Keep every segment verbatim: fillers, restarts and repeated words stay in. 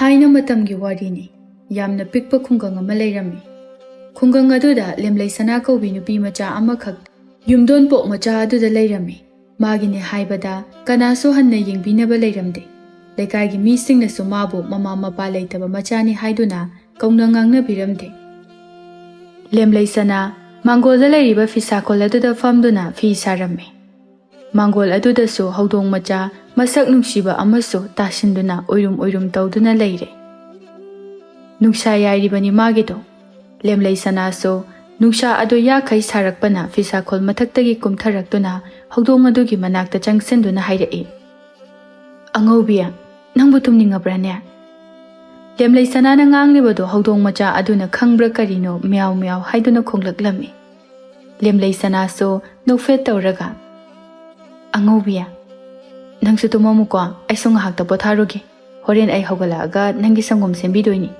ꯊꯥꯏꯅ ꯃꯇꯝꯒꯤ ꯋꯥꯔꯤꯅꯤ꯫ ꯌꯥꯝꯅ ꯄꯤꯛꯄ ꯈꯨꯡꯒꯪ ꯑꯃ ꯂꯩꯔꯝꯃꯤ꯫ ꯈꯨꯡꯒꯪ ꯑꯗꯨꯗ ꯂꯦꯝꯂꯩ ꯁꯅꯥ ꯀꯧꯕꯤ ꯅꯨꯄꯤ ꯃꯆꯥ ꯑꯃꯈꯛ ꯌꯨꯝꯗꯣꯟꯄꯣꯛ ꯃꯆꯥ ꯑꯗꯨꯗ ꯂꯩꯔꯝꯃꯤ꯫ ꯃꯥꯒꯤꯅꯦ ꯍꯥꯏꯕꯗ ꯀꯅꯥꯁꯨ ꯍꯟꯅ ꯌꯦꯡꯕꯤꯅꯕ ꯂꯩꯔꯝꯗꯦ꯫ ꯂꯩꯀꯥꯏꯒꯤ ꯃꯤꯁꯤꯡꯅꯁꯨ ꯃꯥꯕꯨ ꯃꯃꯥ ꯃꯄꯥ ꯂꯩꯇꯕ ꯃꯆꯥꯅꯤ ꯍꯥꯏꯗꯨꯅ ꯀꯧꯅ ꯉꯥꯡꯅꯕꯤꯔꯝꯗꯦ꯫ ꯂꯦꯝꯂꯩ ꯁꯅꯥ ꯃꯥꯡꯒꯣꯜꯗ ꯂꯩꯔꯤꯕ ꯐꯤꯁꯥꯈꯣꯜ ꯑꯗꯨꯗ ꯐꯝꯗꯨꯅ ꯐꯤ ꯁꯥꯔꯝꯃꯤ꯫ ꯃꯥꯡꯒꯣꯜ ꯑꯗꯨꯗꯁꯨ ꯍꯧꯗꯣꯡ ꯃꯆꯥ ꯃꯁꯛ ꯅꯨꯡꯁꯤꯕ ꯑꯃꯁꯨ ꯇꯥꯁꯤꯟꯗꯨꯅ ꯎꯏꯔꯨꯝ ꯎꯏꯔꯨꯝ ꯇꯧꯗꯨꯅ ꯂꯩꯔꯦ꯫ ꯅꯨꯡꯁꯥ ꯌꯥꯏꯔꯤꯕꯅꯤ ꯃꯥꯒꯤꯗꯣ꯫ ꯂꯦꯝꯂꯩ ꯁꯅꯥꯁꯨ ꯅꯨꯡꯁꯥ ꯑꯗꯨ ꯌꯥꯈꯩ ꯁꯥꯔꯛꯄꯅ ꯐꯤꯁꯥꯈꯣꯜ ꯃꯊꯛꯇꯒꯤ ꯀꯨꯝꯊꯔꯛꯇꯨꯅ ꯍꯧꯗꯣꯡ ꯑꯗꯨꯒꯤ ꯃꯅꯥꯛꯇ ꯆꯪꯁꯤꯟꯗꯨꯅ ꯍꯥꯏꯔꯛꯏ, "ꯑꯉꯧꯕꯤ, ꯅꯪꯕꯨ ꯇꯨꯝꯅꯤꯡꯉꯕ꯭ꯔꯥꯅꯦ?" ꯂꯦꯝꯂꯩ ꯁꯅꯥꯅ ꯉꯥꯡꯂꯤꯕꯗꯨ ꯍꯧꯗꯣꯡ ꯃꯆꯥ ꯑꯗꯨꯅ ꯈꯪꯕ꯭ꯔꯥ ꯀꯔꯤꯅꯣ, ꯃꯤꯌꯥꯎ ꯃꯤꯌꯥꯎ ꯍꯥꯏꯗꯨꯅ ꯈꯣꯡꯂꯛꯂꯝꯃꯤ꯫ ꯂꯦꯝꯂꯩ ꯁꯅꯥꯁꯨ ꯅꯣꯛꯐꯦꯠ ꯇꯧꯔꯒ, "ꯑꯉꯧꯕꯤ, ꯅꯪꯁꯨ ꯇꯨꯝꯃꯝꯃꯨꯀꯣ, ꯑꯩꯁꯨ ꯉꯥꯏꯍꯥꯛꯇ ꯄꯣꯊꯥꯔꯨꯒꯦ꯫ ꯍꯣꯔꯦꯟ ꯑꯩ ꯍꯧꯒꯠꯂꯛꯑꯒ ꯅꯪꯒꯤ ꯁꯪꯒꯣꯝ ꯁꯦꯝꯕꯤꯗꯣꯏꯅꯤ"꯫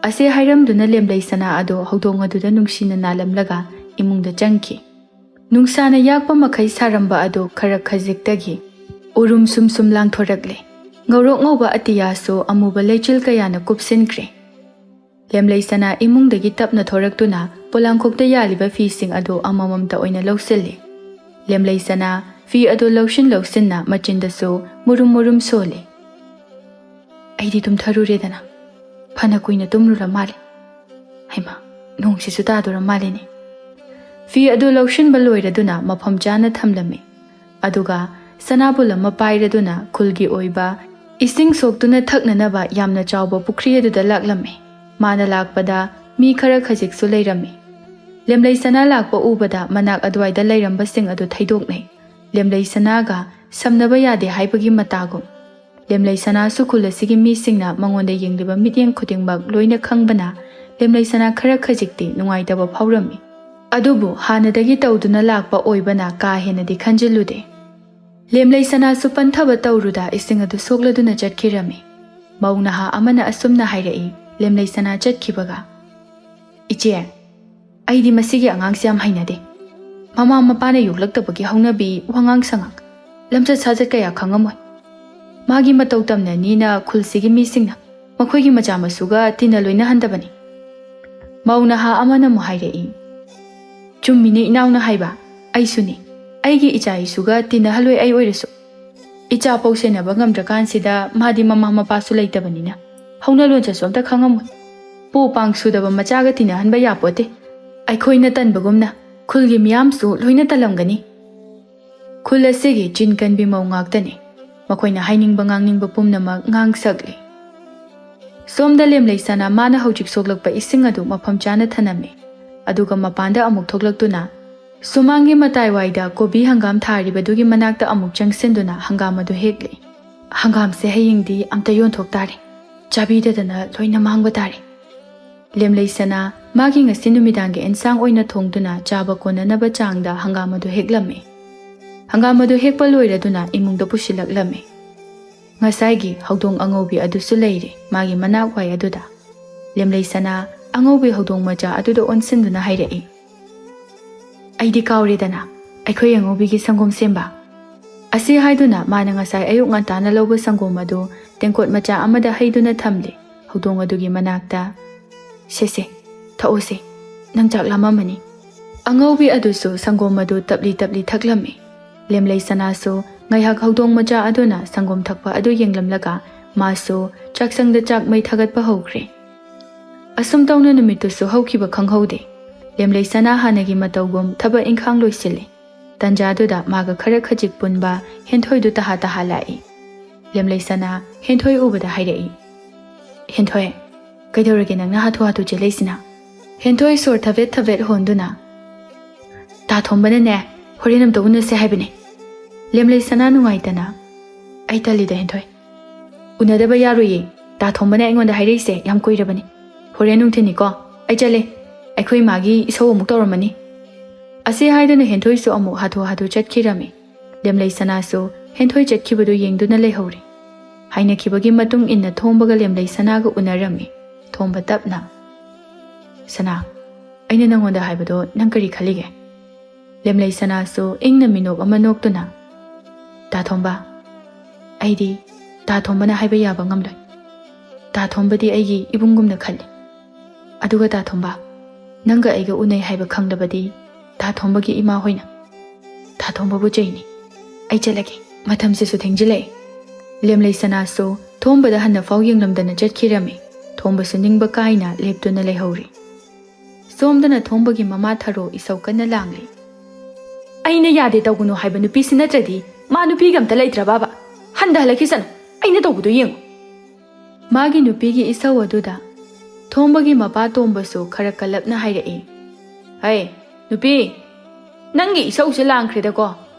ꯑꯁꯤ ꯍꯥꯏꯔꯝꯗꯨꯅ ꯂꯦꯝꯂꯩ ꯁꯅꯥ ꯑꯗꯣ ꯍꯧꯗꯣꯡ ꯑꯗꯨꯗ ꯅꯨꯡꯁꯤꯅ ꯅꯥꯜꯂꯝꯂꯒ ꯏꯃꯨꯡꯗ ꯆꯪꯈꯤ꯫ ꯅꯨꯡꯁꯥꯅ ꯌꯥꯛꯄ ꯃꯈꯩ ꯁꯥꯔꯝꯕ ꯑꯗꯨ ꯈꯔ ꯈꯖꯤꯛꯇꯒꯤ ꯎꯔꯨꯝ ꯁꯨꯝ ꯁꯨꯝ ꯂꯥꯡꯊꯣꯔꯛꯂꯦ꯫ ꯉꯧꯔꯣꯛ ꯉꯧꯕ ꯑꯇꯤꯌꯥꯁꯨ ꯑꯃꯨꯕ ꯂꯩꯆꯤꯜ ꯀꯌꯥꯅ ꯀꯨꯞꯁꯤꯟꯈ꯭ꯔꯦ꯫ ꯂꯦꯝꯂꯩ ꯁꯅꯥ ꯏꯃꯨꯡꯗꯒꯤ ꯇꯞꯅ ꯊꯣꯔꯛꯇꯨꯅ ꯄꯣꯂꯥꯡꯈꯣꯛꯇ ꯌꯥꯜꯂꯤꯕ ꯐꯤꯁꯤꯡ ꯑꯗꯨ ꯑꯃꯃꯝꯇ ꯑꯣꯏꯅ ꯂꯧꯁꯤꯜꯂꯤ꯫ ꯂꯦꯝꯂꯩ ꯁꯅꯥ ꯐꯤ ꯑꯗꯨ ꯂꯧꯁꯤꯟ ꯂꯧꯁꯤꯟꯅ ꯃꯆꯤꯟꯗꯁꯨ ꯃꯨꯔꯨꯝ ꯃꯨꯔꯨꯝ ꯁꯣꯜꯂꯤ꯫ "ꯑꯩꯗꯤ ꯇꯨꯝꯊꯔꯨꯔꯦꯗꯅ꯫ ꯐꯅ ꯀꯨꯏꯅ ꯇꯨꯝꯂꯨꯔ ꯃꯥꯜꯂꯦ꯫ ꯍꯩꯃꯥ, ꯅꯣꯡꯁꯤꯁꯨ ꯇꯥꯗꯣꯔ ꯃꯥꯜꯂꯦꯅꯦ"꯫ ꯐꯤ ꯑꯗꯨ ꯂꯧꯁꯤꯟꯕ ꯂꯣꯏꯔꯗꯨꯅ ꯃꯐꯝ ꯆꯥꯅ ꯊꯝꯂꯝꯃꯤ꯫ ꯑꯗꯨꯒ ꯁꯅꯥꯕꯨꯜ ꯑꯃ ꯄꯥꯏꯔꯗꯨꯅ ꯈꯨꯜꯒꯤ ꯑꯣꯏꯕ ꯏꯁꯤꯡ ꯁꯣꯛꯇꯨꯅ ꯊꯛꯅꯅꯕ ꯌꯥꯝꯅ ꯆꯥꯎꯕ ꯄꯨꯈ꯭ꯔꯤ ꯑꯗꯨꯗ ꯂꯥꯛꯂꯝꯃꯤ꯫ ꯃꯥꯅ ꯂꯥꯛꯄꯗ ꯃꯤ ꯈꯔ ꯈꯖꯤꯛꯁꯨ ꯂꯩꯔꯝꯃꯤ꯫ ꯂꯦꯝꯂꯩ ꯁꯅꯥ ꯂꯥꯛꯄ ꯎꯕꯗ ꯃꯅꯥꯛ ꯑꯗꯨꯋꯥꯏꯗ ꯂꯩꯔꯝꯕꯁꯤꯡ ꯑꯗꯨ ꯊꯩꯗꯣꯛꯅꯩ꯫ ꯂꯦꯝꯂꯩ ꯁꯅꯥꯒ ꯁꯝꯅꯕ ꯌꯥꯗꯦ ꯍꯥꯏꯕꯒꯤ ꯃꯇꯥꯒꯨꯝ꯫ ꯂꯦꯝꯂꯩ ꯁꯅꯥꯁꯨ ꯈꯨꯜ ꯑꯁꯤꯒꯤ ꯃꯤꯁꯤꯡꯅ ꯃꯉꯣꯟꯗ ꯌꯦꯡꯂꯤꯕ ꯃꯤꯠꯌꯦꯡ ꯈꯨꯗꯤꯡꯃꯛ ꯂꯣꯏꯅ ꯈꯪꯕꯅ ꯂꯦꯝꯂꯩ ꯁꯅꯥ ꯈꯔ ꯈꯖꯤꯛꯇꯤ ꯅꯨꯡꯉꯥꯏꯇꯕ ꯐꯥꯎꯔꯝꯃꯤ꯫ ꯑꯗꯨꯕꯨ ꯍꯥꯟꯅꯗꯒꯤ ꯇꯧꯗꯨꯅ ꯂꯥꯛꯄ ꯑꯣꯏꯕꯅ ꯀꯥ ꯍꯦꯟꯅꯗꯤ ꯈꯟꯖꯤꯜꯂꯨꯗꯦ꯫ ꯂꯦꯝꯂꯩ ꯁꯅꯥꯁꯨ ꯄꯟꯊꯕ ꯇꯧꯔꯨꯗ ꯏꯁꯤꯡ ꯑꯗꯨ ꯁꯣꯛꯂꯗꯨꯅ ꯆꯠꯈꯤꯔꯝꯃꯤ꯫ ꯃꯧ ꯅꯍꯥ ꯑꯃꯅ ꯑꯁꯨꯝꯅ ꯍꯥꯏꯔꯛꯏ, ꯂꯦꯝꯂꯩ ꯁꯅꯥ ꯆꯠꯈꯤꯕꯒ, "ꯏꯆꯦ, ꯑꯩꯗꯤ ꯃꯁꯤꯒꯤ ꯑꯉꯥꯡꯁꯦ ꯌꯥꯝ ꯍꯩꯅꯗꯦ꯫ ꯃꯃꯥ ꯃꯄꯥꯅ ꯌꯣꯛꯂꯛꯇꯕꯒꯤ ꯍꯧꯅꯕꯤ, ꯋꯥꯉꯥꯡ ꯁꯉꯥꯡ, ꯂꯝꯆꯠ ꯁꯥꯖꯠ ꯀꯌꯥ ꯈꯪꯉꯝꯃꯣꯏ꯫ ꯃꯥꯒꯤ ꯃꯇꯧ ꯇꯝꯅꯅꯤꯅ ꯈꯨꯜꯁꯤꯒꯤ ꯃꯤꯁꯤꯡꯅ ꯃꯈꯣꯏꯒꯤ ꯃꯆꯥ ꯃꯁꯨꯒ ꯇꯤꯟꯅ ꯂꯣꯏꯅꯍꯟꯗꯕꯅꯤ꯫ ꯃꯧ ꯅꯍꯥ ꯑꯃꯅ ꯑꯃꯨꯛ ꯍꯥꯏꯔꯛꯏ, "ꯆꯨꯝꯃꯤꯅꯦ ꯏꯅꯥꯎꯅ ꯍꯥꯏꯕ, ꯑꯩꯁꯨꯅꯤ꯫ ꯑꯩꯒꯤ ꯏꯆꯥ ꯏꯁꯨꯒ ꯇꯤꯟꯅꯍꯜꯂꯣꯏ ꯑꯩ ꯑꯣꯏꯔꯁꯨ꯫ ꯏꯆꯥ ꯐꯧ ꯁꯦꯟꯅꯕ ꯉꯝꯗ꯭ꯔꯀꯥꯟꯁꯤꯗ ꯃꯥꯗꯤ ꯃꯃꯥ ꯃꯄꯥꯁꯨ ꯂꯩꯇꯕꯅꯤꯅ ꯍꯧꯅ ꯂꯣꯟꯆꯠꯁꯨ ꯑꯝꯇ ꯈꯪꯉꯝꯃꯣꯏ꯫ ꯄꯣ ꯄꯥꯡ ꯁꯨꯗꯕ ꯃꯆꯥꯒ ꯇꯤꯟꯅꯍꯟꯕ ꯌꯥꯄꯣꯠꯇꯦ꯫ ꯑꯩꯈꯣꯏꯅ ꯇꯟꯕꯒꯨꯝꯅ ꯈꯨꯜꯒꯤ ꯃꯤꯌꯥꯝꯁꯨ ꯂꯣꯏꯅ ꯇꯜꯂꯝꯒꯅꯤ"꯫ ꯈꯨꯜ ꯑꯁꯤꯒꯤ ꯆꯤꯟ ꯀꯟꯕꯤ ꯃꯧ ꯉꯥꯛꯇꯅꯤ꯫ ꯃꯈꯣꯏꯅ ꯍꯥꯏꯅꯤꯡꯕ ꯉꯥꯡꯅꯤꯡꯕ ꯄꯨꯝꯅꯃꯛ ꯉꯥꯡꯁꯛꯂꯤ꯫ ꯁꯣꯝꯗ ꯂꯦꯝꯂꯩ ꯁꯅꯥ ꯃꯥꯅ ꯍꯧꯖꯤꯛ ꯁꯣꯛꯂꯛꯄ ꯏꯁꯤꯡ ꯑꯗꯨ ꯃꯐꯝ ꯆꯥꯅ ꯊꯅꯝꯃꯤ꯫ ꯑꯗꯨꯒ ꯃꯄꯥꯟꯗ ꯑꯃꯨꯛ ꯊꯣꯛꯂꯛꯇꯨꯅ ꯁꯨꯃꯥꯡꯒꯤ ꯃꯇꯥꯏꯋꯥꯏꯗ ꯀꯣꯕꯤ ꯍꯪꯒꯥꯝ ꯊꯥꯔꯤꯕꯗꯨꯒꯤ ꯃꯅꯥꯛꯇ ꯑꯃꯨꯛ ꯆꯪꯁꯤꯟꯗꯨꯅ ꯍꯪꯒꯥꯝ ꯑꯗꯨ ꯍꯦꯛꯂꯤ꯫ "ꯍꯪꯒꯥꯝꯁꯦ ꯍꯌꯦꯡꯗꯤ ꯑꯝꯇ ꯌꯣꯟꯊꯣꯛ ꯇꯥꯔꯦ꯫ ꯆꯥꯕꯤꯗꯗꯅ ꯂꯣꯏꯅ ꯃꯥꯡꯕ ꯇꯥꯔꯦ"꯫ ꯂꯦꯝꯂꯩ ꯁꯅꯥ ꯃꯥꯒꯤ ꯉꯁꯤ ꯅꯨꯃꯤꯗꯥꯡꯒꯤ ꯑꯦꯟꯁꯥꯡ ꯑꯣꯏꯅ ꯊꯣꯡꯗꯨꯅ ꯆꯥꯕ ꯀꯣꯟꯅꯅꯕ ꯆꯥꯡꯗ ꯍꯪꯒꯥꯝ ꯑꯗꯨ ꯍꯦꯛꯂꯝꯃꯤ꯫ ꯍꯪꯒꯥꯝ ꯑꯗꯨ ꯍꯦꯛꯄ ꯂꯣꯏꯔꯗꯨꯅ ꯏꯃꯨꯡꯗ ꯄꯨꯁꯤꯜꯂꯛꯂꯝꯃꯤ꯫ ꯉꯁꯥꯏꯒꯤ ꯍꯧꯗꯣꯡ ꯑꯉꯧꯕꯤ ꯑꯗꯨꯁꯨ ꯂꯩꯔꯦ ꯃꯥꯒꯤ ꯃꯅꯥꯛ ꯋꯥꯏ ꯑꯗꯨꯗ꯫ ꯂꯦꯝꯂꯩ ꯁꯅꯥ ꯑꯉꯧꯕꯤ ꯍꯧꯗꯣꯡ ꯃꯆꯥ ꯑꯗꯨꯗ ꯑꯣꯟꯁꯤꯟꯗꯨꯅ ꯍꯥꯏꯔꯛꯏ, "ꯑꯩꯗꯤ ꯀꯥꯎꯔꯦꯗꯅ, ꯑꯩꯈꯣꯏ ꯑꯉꯧꯕꯤꯒꯤ ꯁꯪꯒꯣꯝ ꯁꯦꯝꯕ"꯫ ꯑꯁꯤ ꯍꯥꯏꯗꯨꯅ ꯃꯥꯅ ꯉꯁꯥꯏ ꯑꯌꯨꯛ ꯉꯟꯇꯥꯅ ꯂꯧꯕ ꯁꯪꯒꯣꯝ ꯑꯗꯨ ꯇꯦꯡꯀꯣꯠ ꯃꯆꯥ ꯑꯃꯗ ꯍꯩꯗꯨꯅ ꯊꯝꯂꯤ ꯍꯧꯗꯣꯡ ꯑꯗꯨꯒꯤ ꯃꯅꯥꯛꯇ꯫ "ꯁꯦ ꯁꯦ, ꯊꯛꯎꯁꯦ, ꯅꯪ ꯆꯥꯛ ꯂꯥꯝꯃꯝꯃꯅꯤ"꯫ ꯑꯉꯧꯕꯤ ꯑꯗꯨꯁꯨ ꯁꯪꯒꯣꯝ ꯑꯗꯨ ꯇꯞꯂꯤ ꯇꯞꯂꯤ ꯊꯛꯂꯝꯃꯤ꯫ ꯂꯦꯝꯂꯩ ꯁꯅꯥꯁꯨ ꯉꯥꯏꯍꯥꯛ ꯍꯧꯗꯣꯡ ꯃꯆꯥ ꯑꯗꯨꯅ ꯁꯪꯒꯣꯝ ꯊꯛꯄ ꯑꯗꯨ ꯌꯦꯡꯂꯝꯂꯒ ꯃꯥꯁꯨ ꯆꯥꯛꯁꯪꯗ ꯆꯥꯛ ꯃꯩ ꯊꯥꯒꯠꯄ ꯍꯧꯈ꯭ꯔꯦ꯫ ꯑꯁꯨꯝ ꯇꯧꯅ ꯅꯨꯃꯤꯠꯇꯨꯁꯨ ꯍꯧꯈꯤꯕ ꯈꯪꯍꯧꯗꯦ꯫ ꯂꯦꯝꯂꯩ ꯁꯅꯥ ꯍꯥꯟꯅꯒꯤ ꯃꯇꯧꯒꯨꯝ ꯊꯕꯛ ꯏꯪꯈꯥꯡ ꯂꯣꯏꯁꯤꯜꯂꯤ꯫ ꯇꯟꯖꯥꯗꯨꯗ ꯃꯥꯒ ꯈꯔ ꯈꯖꯤꯛ ꯄꯨꯟꯕ ꯍꯦꯟꯊꯣꯏꯗꯨ ꯇꯍꯥ ꯇꯍꯥ ꯂꯥꯛꯏ꯫ ꯂꯦꯝꯂꯩ ꯁꯅꯥ ꯍꯦꯟꯊꯣꯏ ꯎꯕꯗ ꯍꯥꯏꯔꯛꯏ, "ꯍꯦꯟꯊꯣꯏ, ꯀꯩꯗꯧꯔꯒꯦ ꯅꯪꯅ ꯍꯥꯊꯨ ꯍꯥꯊꯨ ꯆꯦꯜꯂꯛꯏꯁꯤꯅ?" ꯍꯦꯟꯊꯣꯏ ꯁꯣꯔ ꯊꯕꯦꯠ ꯊꯕꯦꯠ ꯍꯣꯟꯗꯨꯅ, "ꯇꯥ ꯊꯣꯝꯕꯅꯅꯦ, ꯍꯣꯔꯦꯟ ꯑꯝꯇ ꯎꯅꯁꯦ ꯍꯥꯏꯕꯅꯦ"꯫ ꯂꯦꯝꯂꯩ ꯁꯅꯥ ꯅꯨꯡꯉꯥꯏꯇꯅ, "ꯑꯩ ꯇꯜꯂꯤꯗ ꯍꯦꯟꯊꯣꯏ, ꯎꯅꯗꯕ ꯌꯥꯔꯣꯏꯌꯦ꯫ ꯇꯥ ꯊꯣꯝꯕꯅ ꯑꯩꯉꯣꯟꯗ ꯍꯥꯏꯔꯛꯏꯁꯦ ꯌꯥꯝ ꯀꯨꯏꯔꯕꯅꯤ꯫ ꯍꯣꯔꯦꯟ ꯅꯨꯡꯊꯤꯟꯅꯤꯀꯣ, ꯑꯩ ꯆꯠꯂꯦ꯫ ꯑꯩꯈꯣꯏ ꯏꯃꯥꯒꯤ ꯏꯁꯧ ꯑꯃꯨꯛ ꯇꯧꯔꯝꯃꯅꯤ"꯫ ꯑꯁꯤ ꯍꯥꯏꯗꯨꯅ ꯍꯦꯟꯊꯣꯏꯁꯨ ꯑꯃꯨꯛ ꯍꯥꯊꯨ ꯍꯥꯊꯨ ꯆꯠꯈꯤꯔꯝꯃꯤ꯫ ꯂꯦꯝꯂꯩ ꯁꯅꯥꯁꯨ ꯍꯦꯟꯊꯣꯏ ꯆꯠꯈꯤꯕꯗꯨ ꯌꯦꯡꯗꯨꯅ ꯂꯩꯍꯧꯔꯦ꯫ ꯍꯥꯏꯅꯈꯤꯕꯒꯤ ꯃꯇꯨꯡ ꯏꯟꯅ ꯊꯣꯝꯕꯒ ꯂꯦꯝꯂꯩ ꯁꯅꯥꯒ ꯎꯅꯔꯝꯃꯤ꯫ ꯊꯣꯝꯕ ꯇꯞꯅ, "ꯁꯅꯥ, ꯑꯩꯅ ꯅꯪꯉꯣꯟꯗ ꯍꯥꯏꯕꯗꯣ ꯅꯪ ꯀꯔꯤ ꯈꯜꯂꯤꯒꯦ?" ꯂꯦꯝꯂꯩ ꯁꯅꯥꯁꯨ ꯏꯪꯅ ꯃꯤꯅꯣꯛ ꯑꯃ ꯅꯣꯛꯇꯨꯅ, "ꯇꯥ ꯊꯣꯝꯕ, ꯑꯩꯗꯤ ꯇꯥ ꯊꯣꯝꯕꯅ ꯍꯥꯏꯕ ꯌꯥꯕ ꯉꯝꯂꯣꯏ꯫ ꯇꯥꯊꯣꯝꯕꯗꯤ ꯑꯩꯒꯤ ꯏꯕꯨꯡꯒꯨꯝꯅ ꯈꯜꯂꯤ꯫ ꯑꯗꯨꯒ ꯇꯥꯊꯣꯝꯕ, ꯅꯪꯒ ꯑꯩꯒ ꯎꯅꯩ ꯍꯥꯏꯕ ꯈꯪꯂꯕꯗꯤ ꯇꯥꯊꯣꯝꯕꯒꯤ ꯏꯃꯥ ꯍꯣꯏꯅ ꯇꯥꯊꯣꯝꯕꯕꯨ ꯆꯩꯅꯤ꯫ ꯑꯩ ꯆꯠꯂꯒꯦ꯫ ꯃꯇꯝꯁꯤꯁꯨ ꯊꯦꯡꯖꯤꯜꯂꯛꯑꯦ꯫ ꯂꯦꯝꯂꯩ ꯁꯅꯥꯁꯨ ꯊꯣꯝꯕꯗ ꯍꯟꯅ ꯐꯥꯎ ꯌꯦꯡꯂꯝꯗꯅ ꯆꯠꯈꯤꯔꯝꯃꯤ꯫ ꯊꯣꯝꯕꯁꯨ ꯅꯤꯡꯕ ꯀꯥꯏꯅ ꯂꯦꯞꯇꯨꯅ ꯂꯩꯍꯧꯔꯤ꯫ ꯁꯣꯝꯗꯅ ꯊꯣꯝꯕꯒꯤ ꯃꯃꯥ ꯊꯔꯣ ꯏꯁꯧ ꯀꯟꯅ ꯂꯥꯡꯂꯤ꯫ "ꯑꯩꯅ ꯌꯥꯗꯦ ꯇꯧꯒꯅꯨ ꯍꯥꯏꯕ ꯅꯨꯄꯤꯁꯤ ꯅꯠꯇ꯭ꯔꯗꯤ ꯃꯥ ꯅꯨꯄꯤꯒ ꯑꯝꯇ ꯂꯩꯇ꯭ꯔꯕꯕ? ꯍꯟꯊꯍꯜꯂꯛꯈꯤꯁꯅꯨ, ꯑꯩꯅ ꯇꯧꯕꯗꯣ ꯌꯦꯡꯉꯨ꯫" ꯃꯥꯒꯤ ꯅꯨꯄꯤꯒꯤ ꯏꯁꯧ ꯑꯗꯨꯗ ꯊꯣꯝꯕꯒꯤ ꯃꯄꯥ ꯇꯣꯝꯕꯁꯨ ꯈꯔ ꯀꯜꯂꯞꯅ ꯍꯥꯏꯔꯛꯏ꯫ "ꯍꯩ, ꯅꯨꯄꯤ, ꯅꯪꯒꯤ ꯏꯁꯧꯁꯦ ꯂꯥꯡꯈ꯭ꯔꯦꯗꯀꯣ꯫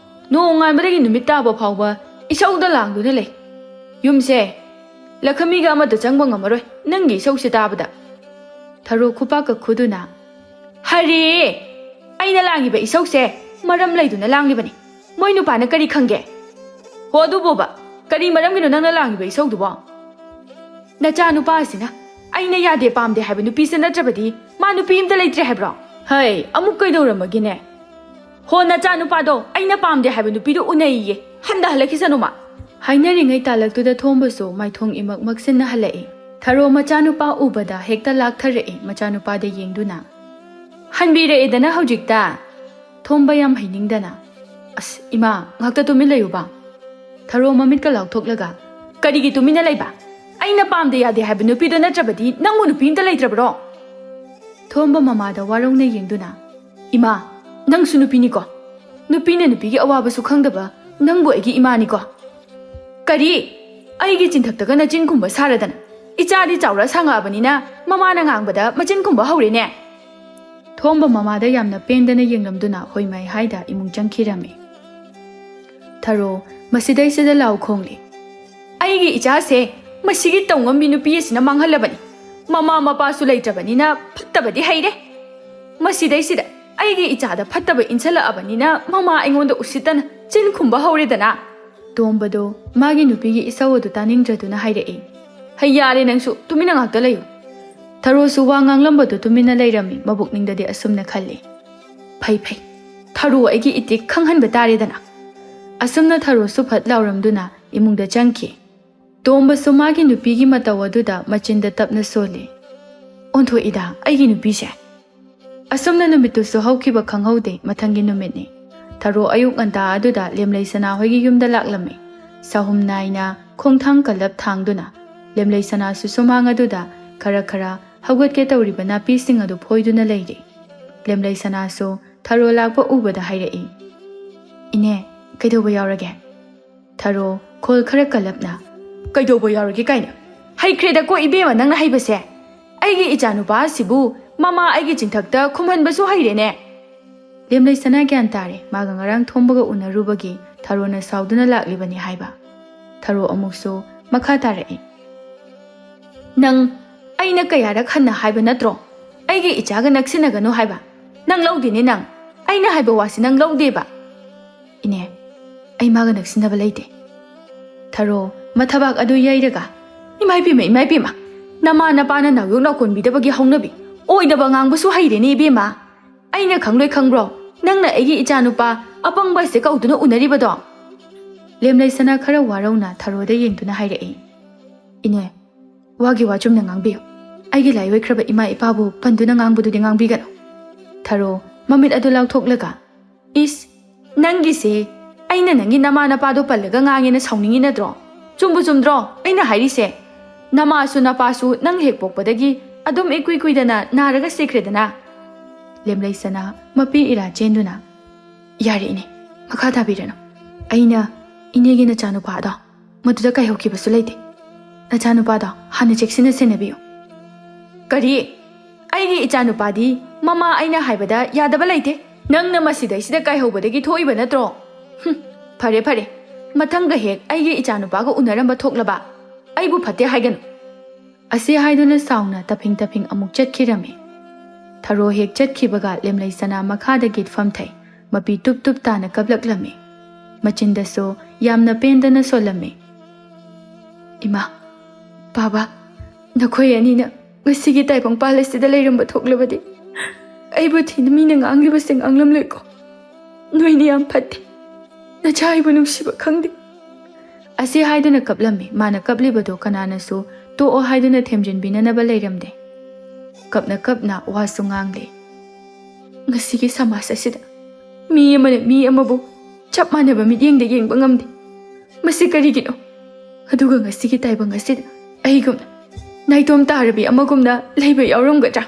ꯅꯣꯡꯉꯥꯟꯕꯗꯒꯤ ꯅꯨꯃꯤꯠ ꯇꯥꯕ ꯐꯥꯎꯕ ꯏꯁꯧꯗ ꯂꯥꯡꯗꯨꯅ ꯂꯩ꯫ ꯌꯨꯝꯁꯦ ꯂꯈꯃꯤꯒ ꯑꯃꯠꯇ ꯆꯪꯕ ꯉꯝꯃꯔꯣꯏ ꯅꯪꯒꯤ ꯏꯁꯧꯁꯦ ꯇꯥꯕꯗ꯫" ꯊꯔꯣ ꯈꯨꯄꯥꯛꯀ ꯈꯨꯗꯨꯅ, "ꯍꯔꯦ! ꯑꯩꯅ ꯂꯥꯡꯉꯤꯕ ꯏꯁꯧꯁꯦ ꯃꯔꯝ ꯂꯩꯗꯨꯅ ꯂꯥꯡꯂꯤꯕꯅꯤ꯫ ꯃꯣꯏ ꯅꯨꯄꯥꯅ ꯀꯔꯤ ꯈꯪꯒꯦ? ꯍꯣ ꯑꯗꯨꯕꯣꯕ, ꯀꯔꯤ ꯃꯔꯝꯒꯤꯅꯣ ꯅꯪꯅ ꯂꯥꯡꯉꯤꯕ ꯏꯁꯧꯗꯨꯕꯣ? ꯅꯆꯥ ꯅꯨꯄꯥ ꯑꯁꯤꯅ ꯑꯩꯅ ꯌꯥꯗꯦ ꯄꯥꯝꯗꯦ ꯍꯥꯏꯕ ꯅꯨꯄꯤꯁꯦ ꯅꯠꯇ꯭ꯔꯕꯗꯤ ꯃꯥ ꯅꯨꯄꯤ ꯑꯝꯇ ꯂꯩꯇ꯭ꯔꯦ ꯍꯥꯏꯕ꯭ꯔꯣ?" "ꯍꯩ, ꯑꯃꯨꯛ ꯀꯩꯗꯧꯔꯝꯃꯒꯦꯅꯦ? ꯍꯣ ꯅꯆꯥ ꯅꯨꯄꯥꯗꯣ ꯑꯩꯅ ꯄꯥꯝꯗꯦ ꯍꯥꯏꯕ ꯅꯨꯄꯤꯗꯣ ꯎꯅꯩꯌꯦ, ꯍꯟꯊꯍꯜꯂꯛꯈꯤꯁꯅꯨ ꯃꯥ꯫" ꯍꯥꯏꯅꯔꯤꯉꯩ ꯇꯥꯂꯛꯇꯨꯗ ꯊꯣꯝꯕꯁꯨ ꯃꯥꯏꯊꯣꯡ ꯏꯃꯛ ꯃꯛꯁꯤꯟꯅ ꯍꯜꯂꯛꯏ꯫ ꯊꯔꯣ ꯃꯆꯥꯅꯨꯄꯥ ꯎꯕꯗ ꯍꯦꯛꯇ ꯂꯥꯛꯊꯔꯛꯏ꯫ ꯃꯆꯥꯅꯨꯄꯥꯗ ꯌꯦꯡꯗꯨꯅ, "ꯍꯟꯕꯤꯔꯛꯑꯦꯗꯅ ꯍꯧꯖꯤꯛꯇ꯫" ꯊꯣꯝꯕ ꯌꯥꯝ ꯍꯩꯅꯤꯡꯗꯅ, "ꯑꯁ ꯏꯃꯥ, ꯉꯥꯛꯇ ꯇꯨꯃꯤꯟ ꯂꯩꯌꯨꯕ꯫" ꯊꯔꯣ ꯃꯃꯤꯠꯀ ꯂꯥꯎꯊꯣꯛꯂꯒ, "ꯀꯔꯤꯒꯤ ꯇꯨꯃꯤꯟꯅ ꯂꯩꯕ? ꯑꯩꯅ ꯄꯥꯝꯗꯦ ꯌꯥꯗꯦ ꯍꯥꯏꯕ ꯅꯨꯄꯤꯗꯣ ꯅꯠꯇ꯭ꯔꯕꯗꯤ ꯅꯪꯕꯨ ꯅꯨꯄꯤ ꯑꯝꯇ ꯂꯩꯇ꯭ꯔꯕ꯭ꯔꯣ?" ꯊꯣꯝꯕ ꯃꯃꯥꯗ ꯋꯥꯔꯧꯅ ꯌꯦꯡꯗꯨꯅ, "ꯏꯃꯥ, ꯅꯪꯁꯨ ꯅꯨꯄꯤꯅꯤꯀꯣ? ꯅꯨꯄꯤꯅ ꯅꯨꯄꯤꯒꯤ ꯑꯋꯥꯕꯁꯨ ꯈꯪꯗꯕ ꯅꯪꯕꯨ ꯑꯩꯒꯤ ꯏꯃꯥꯅꯤꯀꯣ?" "ꯀꯔꯤ? ꯑꯩꯒꯤ ꯆꯤꯟꯊꯛꯇꯒ ꯅꯆꯤꯟ ꯈꯨꯝꯕ ꯁꯥꯔꯗꯅ? ꯏꯆꯥꯗꯤ ꯆꯥꯎꯔ ꯁꯥꯡꯉꯛꯑꯕꯅꯤꯅ ꯃꯃꯥꯅ ꯉꯥꯡꯕꯗ ꯃꯆꯤꯟ ꯈꯨꯝꯕ ꯍꯧꯔꯦꯅꯦ꯫" ꯊꯣꯝꯕ ꯃꯃꯥꯗ ꯌꯥꯝꯅ ꯄꯦꯟꯗꯅ ꯌꯦꯡꯂꯝꯗꯨꯅ ꯍꯣꯏꯃꯥꯏ ꯍꯥꯏꯗ ꯏꯃꯨꯡ ꯆꯪꯈꯤꯔꯝꯃꯤ꯫ ꯊꯔꯣ ꯃꯁꯤꯗꯩꯁꯤꯗ ꯂꯥꯎ ꯈꯣꯡꯂꯤ꯫ "ꯑꯩꯒꯤ ꯏꯆꯥꯁꯦ ꯃꯁꯤꯒꯤ ꯇꯧꯉꯝꯕꯤ ꯅꯨꯄꯤ ꯑꯁꯤꯅ ꯃꯥꯡꯍꯜꯂꯕꯅꯤ꯫ ꯃꯃꯥ ꯃꯄꯥꯁꯨ ꯂꯩꯇ꯭ꯔꯕꯅꯤꯅ ꯐꯠꯇꯕꯗꯤ ꯍꯩꯔꯦ꯫ ꯃꯁꯤꯗꯩꯁꯤꯗ ꯑꯩꯒꯤ ꯏꯆꯥꯗ ꯐꯠꯇꯕ ꯏꯟꯁꯤꯜꯂꯛꯑꯕꯅꯤꯅ ꯃꯃꯥ ꯑꯩꯉꯣꯟꯗ ꯎꯁꯤꯠꯇꯅ ꯆꯤꯟ ꯈꯨꯝꯕ ꯍꯧꯔꯦꯗꯅ꯫" ꯇꯣꯝꯕꯗꯣ ꯃꯥꯒꯤ ꯅꯨꯄꯤꯒꯤ ꯏꯁꯧ ꯑꯗꯨ ꯇꯥꯅꯤꯡꯗ꯭ꯔꯗꯨꯅ ꯍꯥꯏꯔꯛꯏ꯫ "ꯍꯩ, ꯌꯥꯔꯦ ꯅꯪꯁꯨ, ꯇꯨꯃꯤꯟꯅ ꯉꯥꯛꯇ ꯂꯩꯌꯨ꯫" ꯊꯔꯣꯁꯨ ꯋꯥ ꯉꯥꯡꯂꯝꯕꯗꯨ ꯇꯨꯃꯤꯟꯅ ꯂꯩꯔꯝꯃꯤ꯫ ꯃꯕꯨꯛꯅꯤꯡꯗꯗꯤ ꯑꯁꯨꯝꯅ ꯈꯜꯂꯤ, "ꯐꯩ, ꯐꯩ, ꯊꯔꯣ ꯑꯩꯒꯤ ꯏꯇꯤꯛ ꯈꯪꯍꯟꯕ ꯇꯥꯔꯦꯗꯅ꯫" ꯑꯁꯨꯝꯅ ꯊꯔꯣꯁꯨ ꯐꯠ ꯂꯥꯎꯔꯝꯗꯨꯅ ꯏꯃꯨꯡꯗ ꯆꯪꯈꯤ꯫ ꯇꯣꯝꯕꯁꯨ ꯃꯥꯒꯤ ꯅꯨꯄꯤꯒꯤ ꯃꯇꯧ ꯑꯗꯨꯗ ꯃꯆꯤꯟꯗ ꯇꯞꯅ ꯁꯣꯜꯂꯤ꯫ "ꯑꯣꯟꯊꯣꯛꯏꯗ ꯑꯩꯒꯤ ꯅꯨꯄꯤꯁꯦ!" ꯑꯁꯨꯝꯅ ꯅꯨꯃꯤꯠꯇꯨꯁꯨ ꯍꯧꯈꯤꯕ ꯈꯪꯍꯧꯗꯦ꯫ ꯃꯊꯪꯒꯤ ꯅꯨꯃꯤꯠꯅꯤ꯫ ꯊꯔꯣ ꯑꯌꯨꯛ ꯉꯟꯇꯥ ꯑꯗꯨꯗ ꯂꯦꯝꯂꯩ ꯁꯅꯥ ꯍꯣꯏꯒꯤ ꯌꯨꯝꯗ ꯂꯥꯛꯂꯝꯃꯤ꯫ ꯁꯥꯍꯨꯝ ꯅꯥꯏꯅ ꯈꯣꯡꯊꯥꯡ ꯀꯜꯂꯞ ꯊꯥꯡꯗꯨꯅ ꯂꯦꯝꯂꯩ ꯁꯅꯥꯁꯨ ꯁꯨꯃꯥꯡ ꯑꯗꯨꯗ ꯈꯔ ꯈꯔ ꯍꯧꯒꯠꯀꯦ ꯇꯧꯔꯤꯕ ꯅꯥꯄꯤꯁꯤꯡ ꯑꯗꯨ ꯐꯣꯏꯗꯨꯅ ꯂꯩꯔꯤ꯫ ꯂꯦꯝꯂꯩ ꯁꯅꯥꯁꯨ ꯊꯔꯣ ꯂꯥꯛꯄ ꯎꯕꯗ ꯍꯥꯏꯔꯛꯏ, "ꯏꯅꯦ, ꯀꯩꯗꯧꯕ ꯌꯥꯎꯔꯒꯦ?" ꯊꯔꯣ ꯈꯣꯜ ꯈꯔ ꯀꯜꯂꯞꯅ, "ꯀꯩꯗꯧꯕ ꯌꯥꯎꯔꯒꯦ ꯀꯥꯏꯅ? ꯍꯩꯈ꯭ꯔꯦꯗꯀꯣ ꯏꯕꯦꯝꯃ ꯅꯪꯅ ꯍꯩꯕꯁꯦ꯫ ꯑꯩꯒꯤ ꯏꯆꯥꯅꯨꯄꯥ ꯑꯁꯤꯕꯨ ꯃꯃꯥ ꯑꯩꯒꯤ ꯆꯤꯡꯊꯛꯇ ꯈꯨꯝꯍꯟꯕꯁꯨ ꯍꯩꯔꯦꯅꯦ!" ꯂꯦꯝꯂꯩ ꯁꯅꯥ ꯒ꯭ꯌꯥꯟ ꯇꯥꯔꯦ꯫ ꯃꯥꯒ ꯉꯔꯥꯡ ꯊꯣꯝꯕꯒ ꯎꯅꯔꯨꯕꯒꯤ ꯊꯔꯣꯅ ꯁꯥꯎꯗꯨꯅ ꯂꯥꯛꯂꯤꯕꯅꯤ ꯍꯥꯏꯕ꯫ ꯊꯔꯣ ꯑꯃꯨꯛꯁꯨ ꯃꯈꯥ ꯇꯥꯔꯛꯏ, "ꯅꯪ ꯑꯩꯅ ꯀꯌꯥꯔꯛ ꯍꯟꯅ ꯍꯥꯏꯕ ꯅꯠꯇ꯭ꯔꯣ ꯑꯩꯒꯤ ꯏꯆꯥꯒ ꯅꯛꯁꯤꯟꯅꯒꯅꯨ ꯍꯥꯏꯕ? ꯅꯪ ꯂꯧꯗꯦꯅꯦ ꯅꯪ꯫ ꯑꯩꯅ ꯍꯥꯏꯕ ꯋꯥꯁꯤ ꯅꯪ ꯂꯧꯗꯦꯕ꯫" "ꯏꯅꯦ, ꯑꯩ ꯃꯥꯒ ꯅꯛꯁꯤꯟꯅꯕ ꯂꯩꯇꯦ꯫" ꯊꯔꯣ ꯃꯊꯕꯥꯛ ꯑꯗꯨ ꯌꯩꯔꯒ, "ꯏꯃꯥ ꯏꯕꯦꯝꯃ, ꯏꯃꯥ ꯏꯕꯦꯝꯃ, ꯅꯃꯥ ꯅꯄꯥꯅ ꯅꯥꯎꯌꯣꯛ ꯅꯥꯎꯀꯣꯟꯕꯤꯗꯕꯒꯤ ꯍꯧꯅꯕꯤ꯫ ꯑꯣꯏꯗꯕ ꯉꯥꯡꯕꯁꯨ ꯍꯩꯔꯦꯅꯦ ꯏꯕꯦꯝꯃ꯫ ꯑꯩꯅ ꯈꯪꯂꯣꯏ ꯈꯪꯕ꯭ꯔꯣ? ꯅꯪꯅ ꯑꯩꯒꯤ ꯏꯆꯥꯅꯨꯄꯥ ꯑꯄꯪꯕ ꯑꯁꯦ ꯀꯧꯗꯨꯅ ꯎꯅꯔꯤꯕꯗꯣ?" ꯂꯦꯝꯂꯩ ꯁꯅꯥ ꯈꯔ ꯋꯥꯔꯧꯅ ꯊꯔꯣꯗ ꯌꯦꯡꯗꯨꯅ ꯍꯥꯏꯔꯛꯏ, "ꯏꯅꯦ, ꯋꯥꯒꯤ ꯋꯥ ꯆꯨꯝꯅ ꯉꯥꯡꯕꯤꯌꯨ꯫ ꯑꯩꯒꯤ ꯂꯥꯏ ꯑꯣꯏꯈ꯭ꯔꯕ ꯏꯃꯥ ꯏꯄꯥꯕꯨ ꯄꯟꯗꯨꯅ ꯉꯥꯡꯕꯗꯨꯗꯤ ꯉꯥꯡꯕꯤꯒꯅꯨ꯫" ꯊꯔꯣ ꯃꯃꯤꯠ ꯑꯗꯨ ꯂꯥꯎꯊꯣꯛꯂꯒ, "ꯏꯁ, ꯅꯪꯒꯤꯁꯦ ꯑꯩꯅ ꯅꯪꯒꯤ ꯅꯃꯥ ꯅꯄꯥꯗꯣ ꯄꯜꯂꯒ ꯉꯥꯡꯉꯦꯅ ꯁꯥꯎꯅꯤꯡꯉꯤ ꯅꯠꯇ꯭ꯔꯣ? ꯆꯨꯝꯕꯨ ꯆꯨꯝꯗ꯭ꯔꯣ ꯑꯩꯅ ꯍꯥꯏꯔꯤꯁꯦ? ꯅꯃꯥꯁꯨ ꯅꯄꯥꯁꯨ ꯅꯪ ꯍꯦꯛ ꯄꯣꯛꯄꯗꯒꯤ ꯑꯗꯨꯝ ꯏꯀꯨꯏ ꯀꯨꯏꯗꯅ ꯅꯥꯔꯒ ꯁꯤꯈ꯭ꯔꯦꯗꯅ꯫" ꯂꯦꯝꯂꯩ ꯁꯅꯥ ꯃꯄꯤ ꯏꯔꯥ ꯆꯦꯟꯗꯨꯅ, "ꯌꯥꯔꯦ ꯏꯅꯦ, ꯃꯈꯥ ꯇꯥꯕꯤꯔꯅꯨ꯫ ꯑꯩꯅ ꯏꯅꯦꯒꯤ ꯅꯆꯥꯅꯨꯄꯥꯗꯣ ꯃꯗꯨꯗ ꯀꯥꯏꯍꯧꯈꯤꯕꯁꯨ ꯂꯩꯇꯦ꯫ ꯅꯆꯥꯅꯨꯄꯥꯗꯣ ꯍꯥꯟꯅ ꯆꯦꯛꯁꯤꯟꯅ ꯁꯦꯟꯅꯕꯤꯌꯨ꯫" "ꯀꯔꯤ? ꯑꯩꯒꯤ ꯏꯆꯥꯅꯨꯄꯥꯗꯤ ꯃꯃꯥ ꯑꯩꯅ ꯍꯥꯏꯕꯗ ꯌꯥꯗꯕ ꯂꯩꯇꯦ꯫ ꯅꯪꯅ ꯃꯁꯤꯗꯩꯁꯤꯗ ꯀꯥꯏꯍꯧꯕꯗꯒꯤ ꯊꯣꯛꯏꯕ ꯅꯠꯇ꯭ꯔꯣ? ꯍꯨꯝ, ꯐꯔꯦ ꯐꯔꯦ, ꯃꯊꯪꯒ ꯍꯦꯛ ꯑꯩꯒꯤ ꯏꯆꯥꯅꯨꯄꯥꯒ ꯎꯅꯔꯝꯕ ꯊꯣꯛꯂꯕ ꯑꯩꯕꯨ ꯐꯠꯇꯦ ꯍꯥꯏꯒꯅꯨ꯫" ꯑꯁꯤ ꯍꯥꯏꯗꯨꯅ ꯁꯥꯎꯅ ꯇꯐꯤꯡ ꯇꯐꯤꯡ ꯑꯃꯨꯛ ꯆꯠꯈꯤꯔꯝꯃꯤ꯫ ꯊꯔꯣ ꯍꯦꯛ ꯆꯠꯈꯤꯕꯒ ꯂꯦꯝꯂꯩ ꯁꯅꯥ ꯃꯈꯥꯗ ꯒꯤꯠꯐꯝ ꯊꯩ꯫ ꯃꯄꯤ ꯇꯨꯞ ꯇꯨꯞ ꯇꯥꯅ ꯀꯞꯂꯛꯂꯝꯃꯤ꯫ ꯃꯆꯤꯟꯗꯁꯨ ꯌꯥꯝꯅ ꯄꯦꯟꯗꯅ ꯁꯣꯜꯂꯝꯃꯤ꯫ "ꯏꯃꯥ, ꯕꯥꯕꯥ, ꯅꯈꯣꯏ ꯑꯅꯤꯅ ꯉꯁꯤꯒꯤ ꯇꯥꯏꯕꯪꯄꯥꯜ ꯑꯁꯤꯗ ꯂꯩꯔꯝꯕ ꯊꯣꯛꯂꯕꯗꯤ ꯑꯩꯕꯨ ꯊꯤꯅ ꯃꯤꯅ ꯉꯥꯡꯂꯤꯕꯁꯦ ꯉꯥꯡꯂꯝꯂꯣꯏꯀꯣ꯫ ꯅꯣꯏꯅ ꯌꯥꯝ ꯐꯠꯇꯦ꯫ ꯅꯆꯥ ꯑꯩꯕꯨ ꯅꯨꯡꯁꯤꯕ ꯈꯪꯗꯦ꯫ ꯑꯁꯤ ꯍꯥꯏꯗꯨꯅ ꯀꯞꯂꯝꯃꯤ꯫ ꯃꯥꯅ ꯀꯞꯂꯤꯕꯗꯨ ꯀꯅꯥꯅꯁꯨ ꯇꯣꯛꯑꯣ ꯍꯥꯏꯗꯨꯅ ꯊꯦꯝꯖꯤꯟꯕꯤꯅꯅꯕ ꯂꯩꯔꯝꯗꯦ꯫ ꯀꯞꯅ ꯀꯞꯅ ꯋꯥꯁꯨ ꯉꯥꯡꯂꯦ꯫ "ꯉꯁꯤꯒꯤ ꯁꯃꯥꯖ ꯑꯁꯤꯗ ꯃꯤ ꯑꯃꯅ ꯃꯤ ꯑꯃꯕꯨ ꯆꯞ ꯃꯥꯟꯅꯕ ꯃꯤꯠꯌꯦꯡꯗ ꯌꯦꯡꯕ ꯉꯝꯗꯦ꯫ ꯃꯁꯤ ꯀꯔꯤꯒꯤꯅꯣ? ꯑꯗꯨꯒ ꯉꯁꯤꯒꯤ ꯇꯥꯏꯕꯪ ꯑꯁꯤꯗ ꯑꯩꯒꯨꯝꯅ ꯅꯥꯏꯇꯣꯝ ꯇꯥꯔꯕꯤ ꯑꯃꯒꯨꯝꯅ ꯂꯩꯕ ꯌꯥꯎꯔꯝꯒꯗ꯭ꯔꯥ?"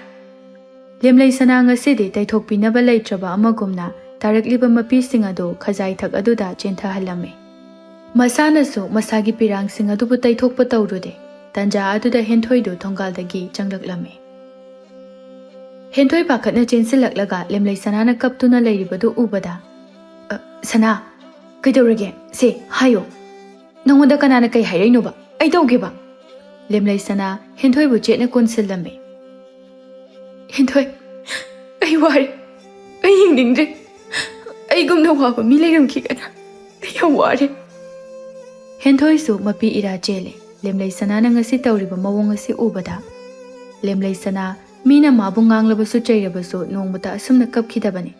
ꯂꯦꯝꯂꯩ ꯁꯅꯥ ꯉꯁꯤꯗꯤ ꯇꯩꯊꯣꯛꯄꯤꯅꯕ ꯂꯩꯇ꯭ꯔꯕ ꯑꯃꯒꯨꯝꯅ ꯇꯥꯔꯛꯂꯤꯕ ꯃꯄꯤꯁꯤꯡ ꯑꯗꯨ ꯈꯖꯥꯏꯊꯛ ꯑꯗꯨꯗ ꯆꯦꯟꯊꯍꯜꯂꯝꯃꯤ꯫ ꯃꯁꯥꯅꯁꯨ ꯃꯁꯥꯒꯤ ꯄꯤꯔꯥꯡꯁꯤꯡ ꯑꯗꯨꯕꯨ ꯇꯩꯊꯣꯛꯄ ꯇꯧꯔꯨꯗꯦ꯫ ꯇꯟꯖꯥ ꯑꯗꯨꯗ ꯍꯦꯟꯊꯣꯏꯗꯨ ꯊꯣꯡꯒꯥꯜꯗꯒꯤ ꯆꯪꯂꯛꯂꯝꯃꯤ꯫ ꯍꯦꯟꯊꯣꯏ ꯄꯥꯈꯠꯅ ꯆꯦꯟꯁꯤꯜꯂꯛꯂꯒ ꯂꯦꯝꯂꯩ ꯁꯅꯥꯅ ꯀꯞꯇꯨꯅ ꯂꯩꯔꯤꯕꯗꯨ ꯎꯕꯗ, "ꯑ, ꯁꯅꯥ, ꯀꯩꯗꯧꯔꯒꯦ? ꯁꯦ, ꯍꯥꯏꯌꯣ꯫ ꯅꯉꯣꯟꯗ ꯀꯅꯥꯅ ꯀꯩ ꯍꯥꯏꯔꯛꯏꯅꯣꯕ? ꯑꯩ ꯇꯧꯒꯦꯕ?" ꯂꯦꯝꯂꯩ ꯁꯅꯥ ꯍꯦꯟꯊꯣꯏꯕꯨ ꯆꯦꯠꯅ ꯀꯣꯟꯁꯤꯜꯂꯝꯃꯤ꯫ "ꯍꯦꯟꯊꯣꯏ, ꯑꯩ ꯋꯥꯔꯦ꯫ ꯑꯩ ꯍꯤꯡꯅꯤꯡꯗ꯭ꯔꯦ꯫ ꯑꯩꯒꯨꯝꯅ ꯋꯥꯕ ꯃꯤ ꯂꯩꯔꯝꯈꯤꯒꯗ꯭ꯔꯥ? ꯑꯩ ꯌꯥꯝ ꯋꯥꯔꯦ꯫" ꯍꯦꯟꯊꯣꯏꯁꯨ ꯃꯄꯤ ꯏꯔꯥ ꯆꯦꯜꯂꯦ꯫ ꯂꯦꯝꯂꯩ ꯁꯅꯥꯅ ꯉꯁꯤ ꯇꯧꯔꯤꯕ ꯃꯑꯣꯡ ꯑꯁꯤ ꯎꯕꯗ, ꯂꯦꯝꯂꯩ ꯁꯅꯥ ꯃꯤꯅ ꯃꯥꯕꯨ ꯉꯥꯡꯂꯕꯁꯨ ꯆꯩꯔꯕꯁꯨ ꯅꯣꯡꯃꯇ ꯑꯁꯨꯝꯅ ꯀꯞꯈꯤꯗꯕꯅꯤ꯫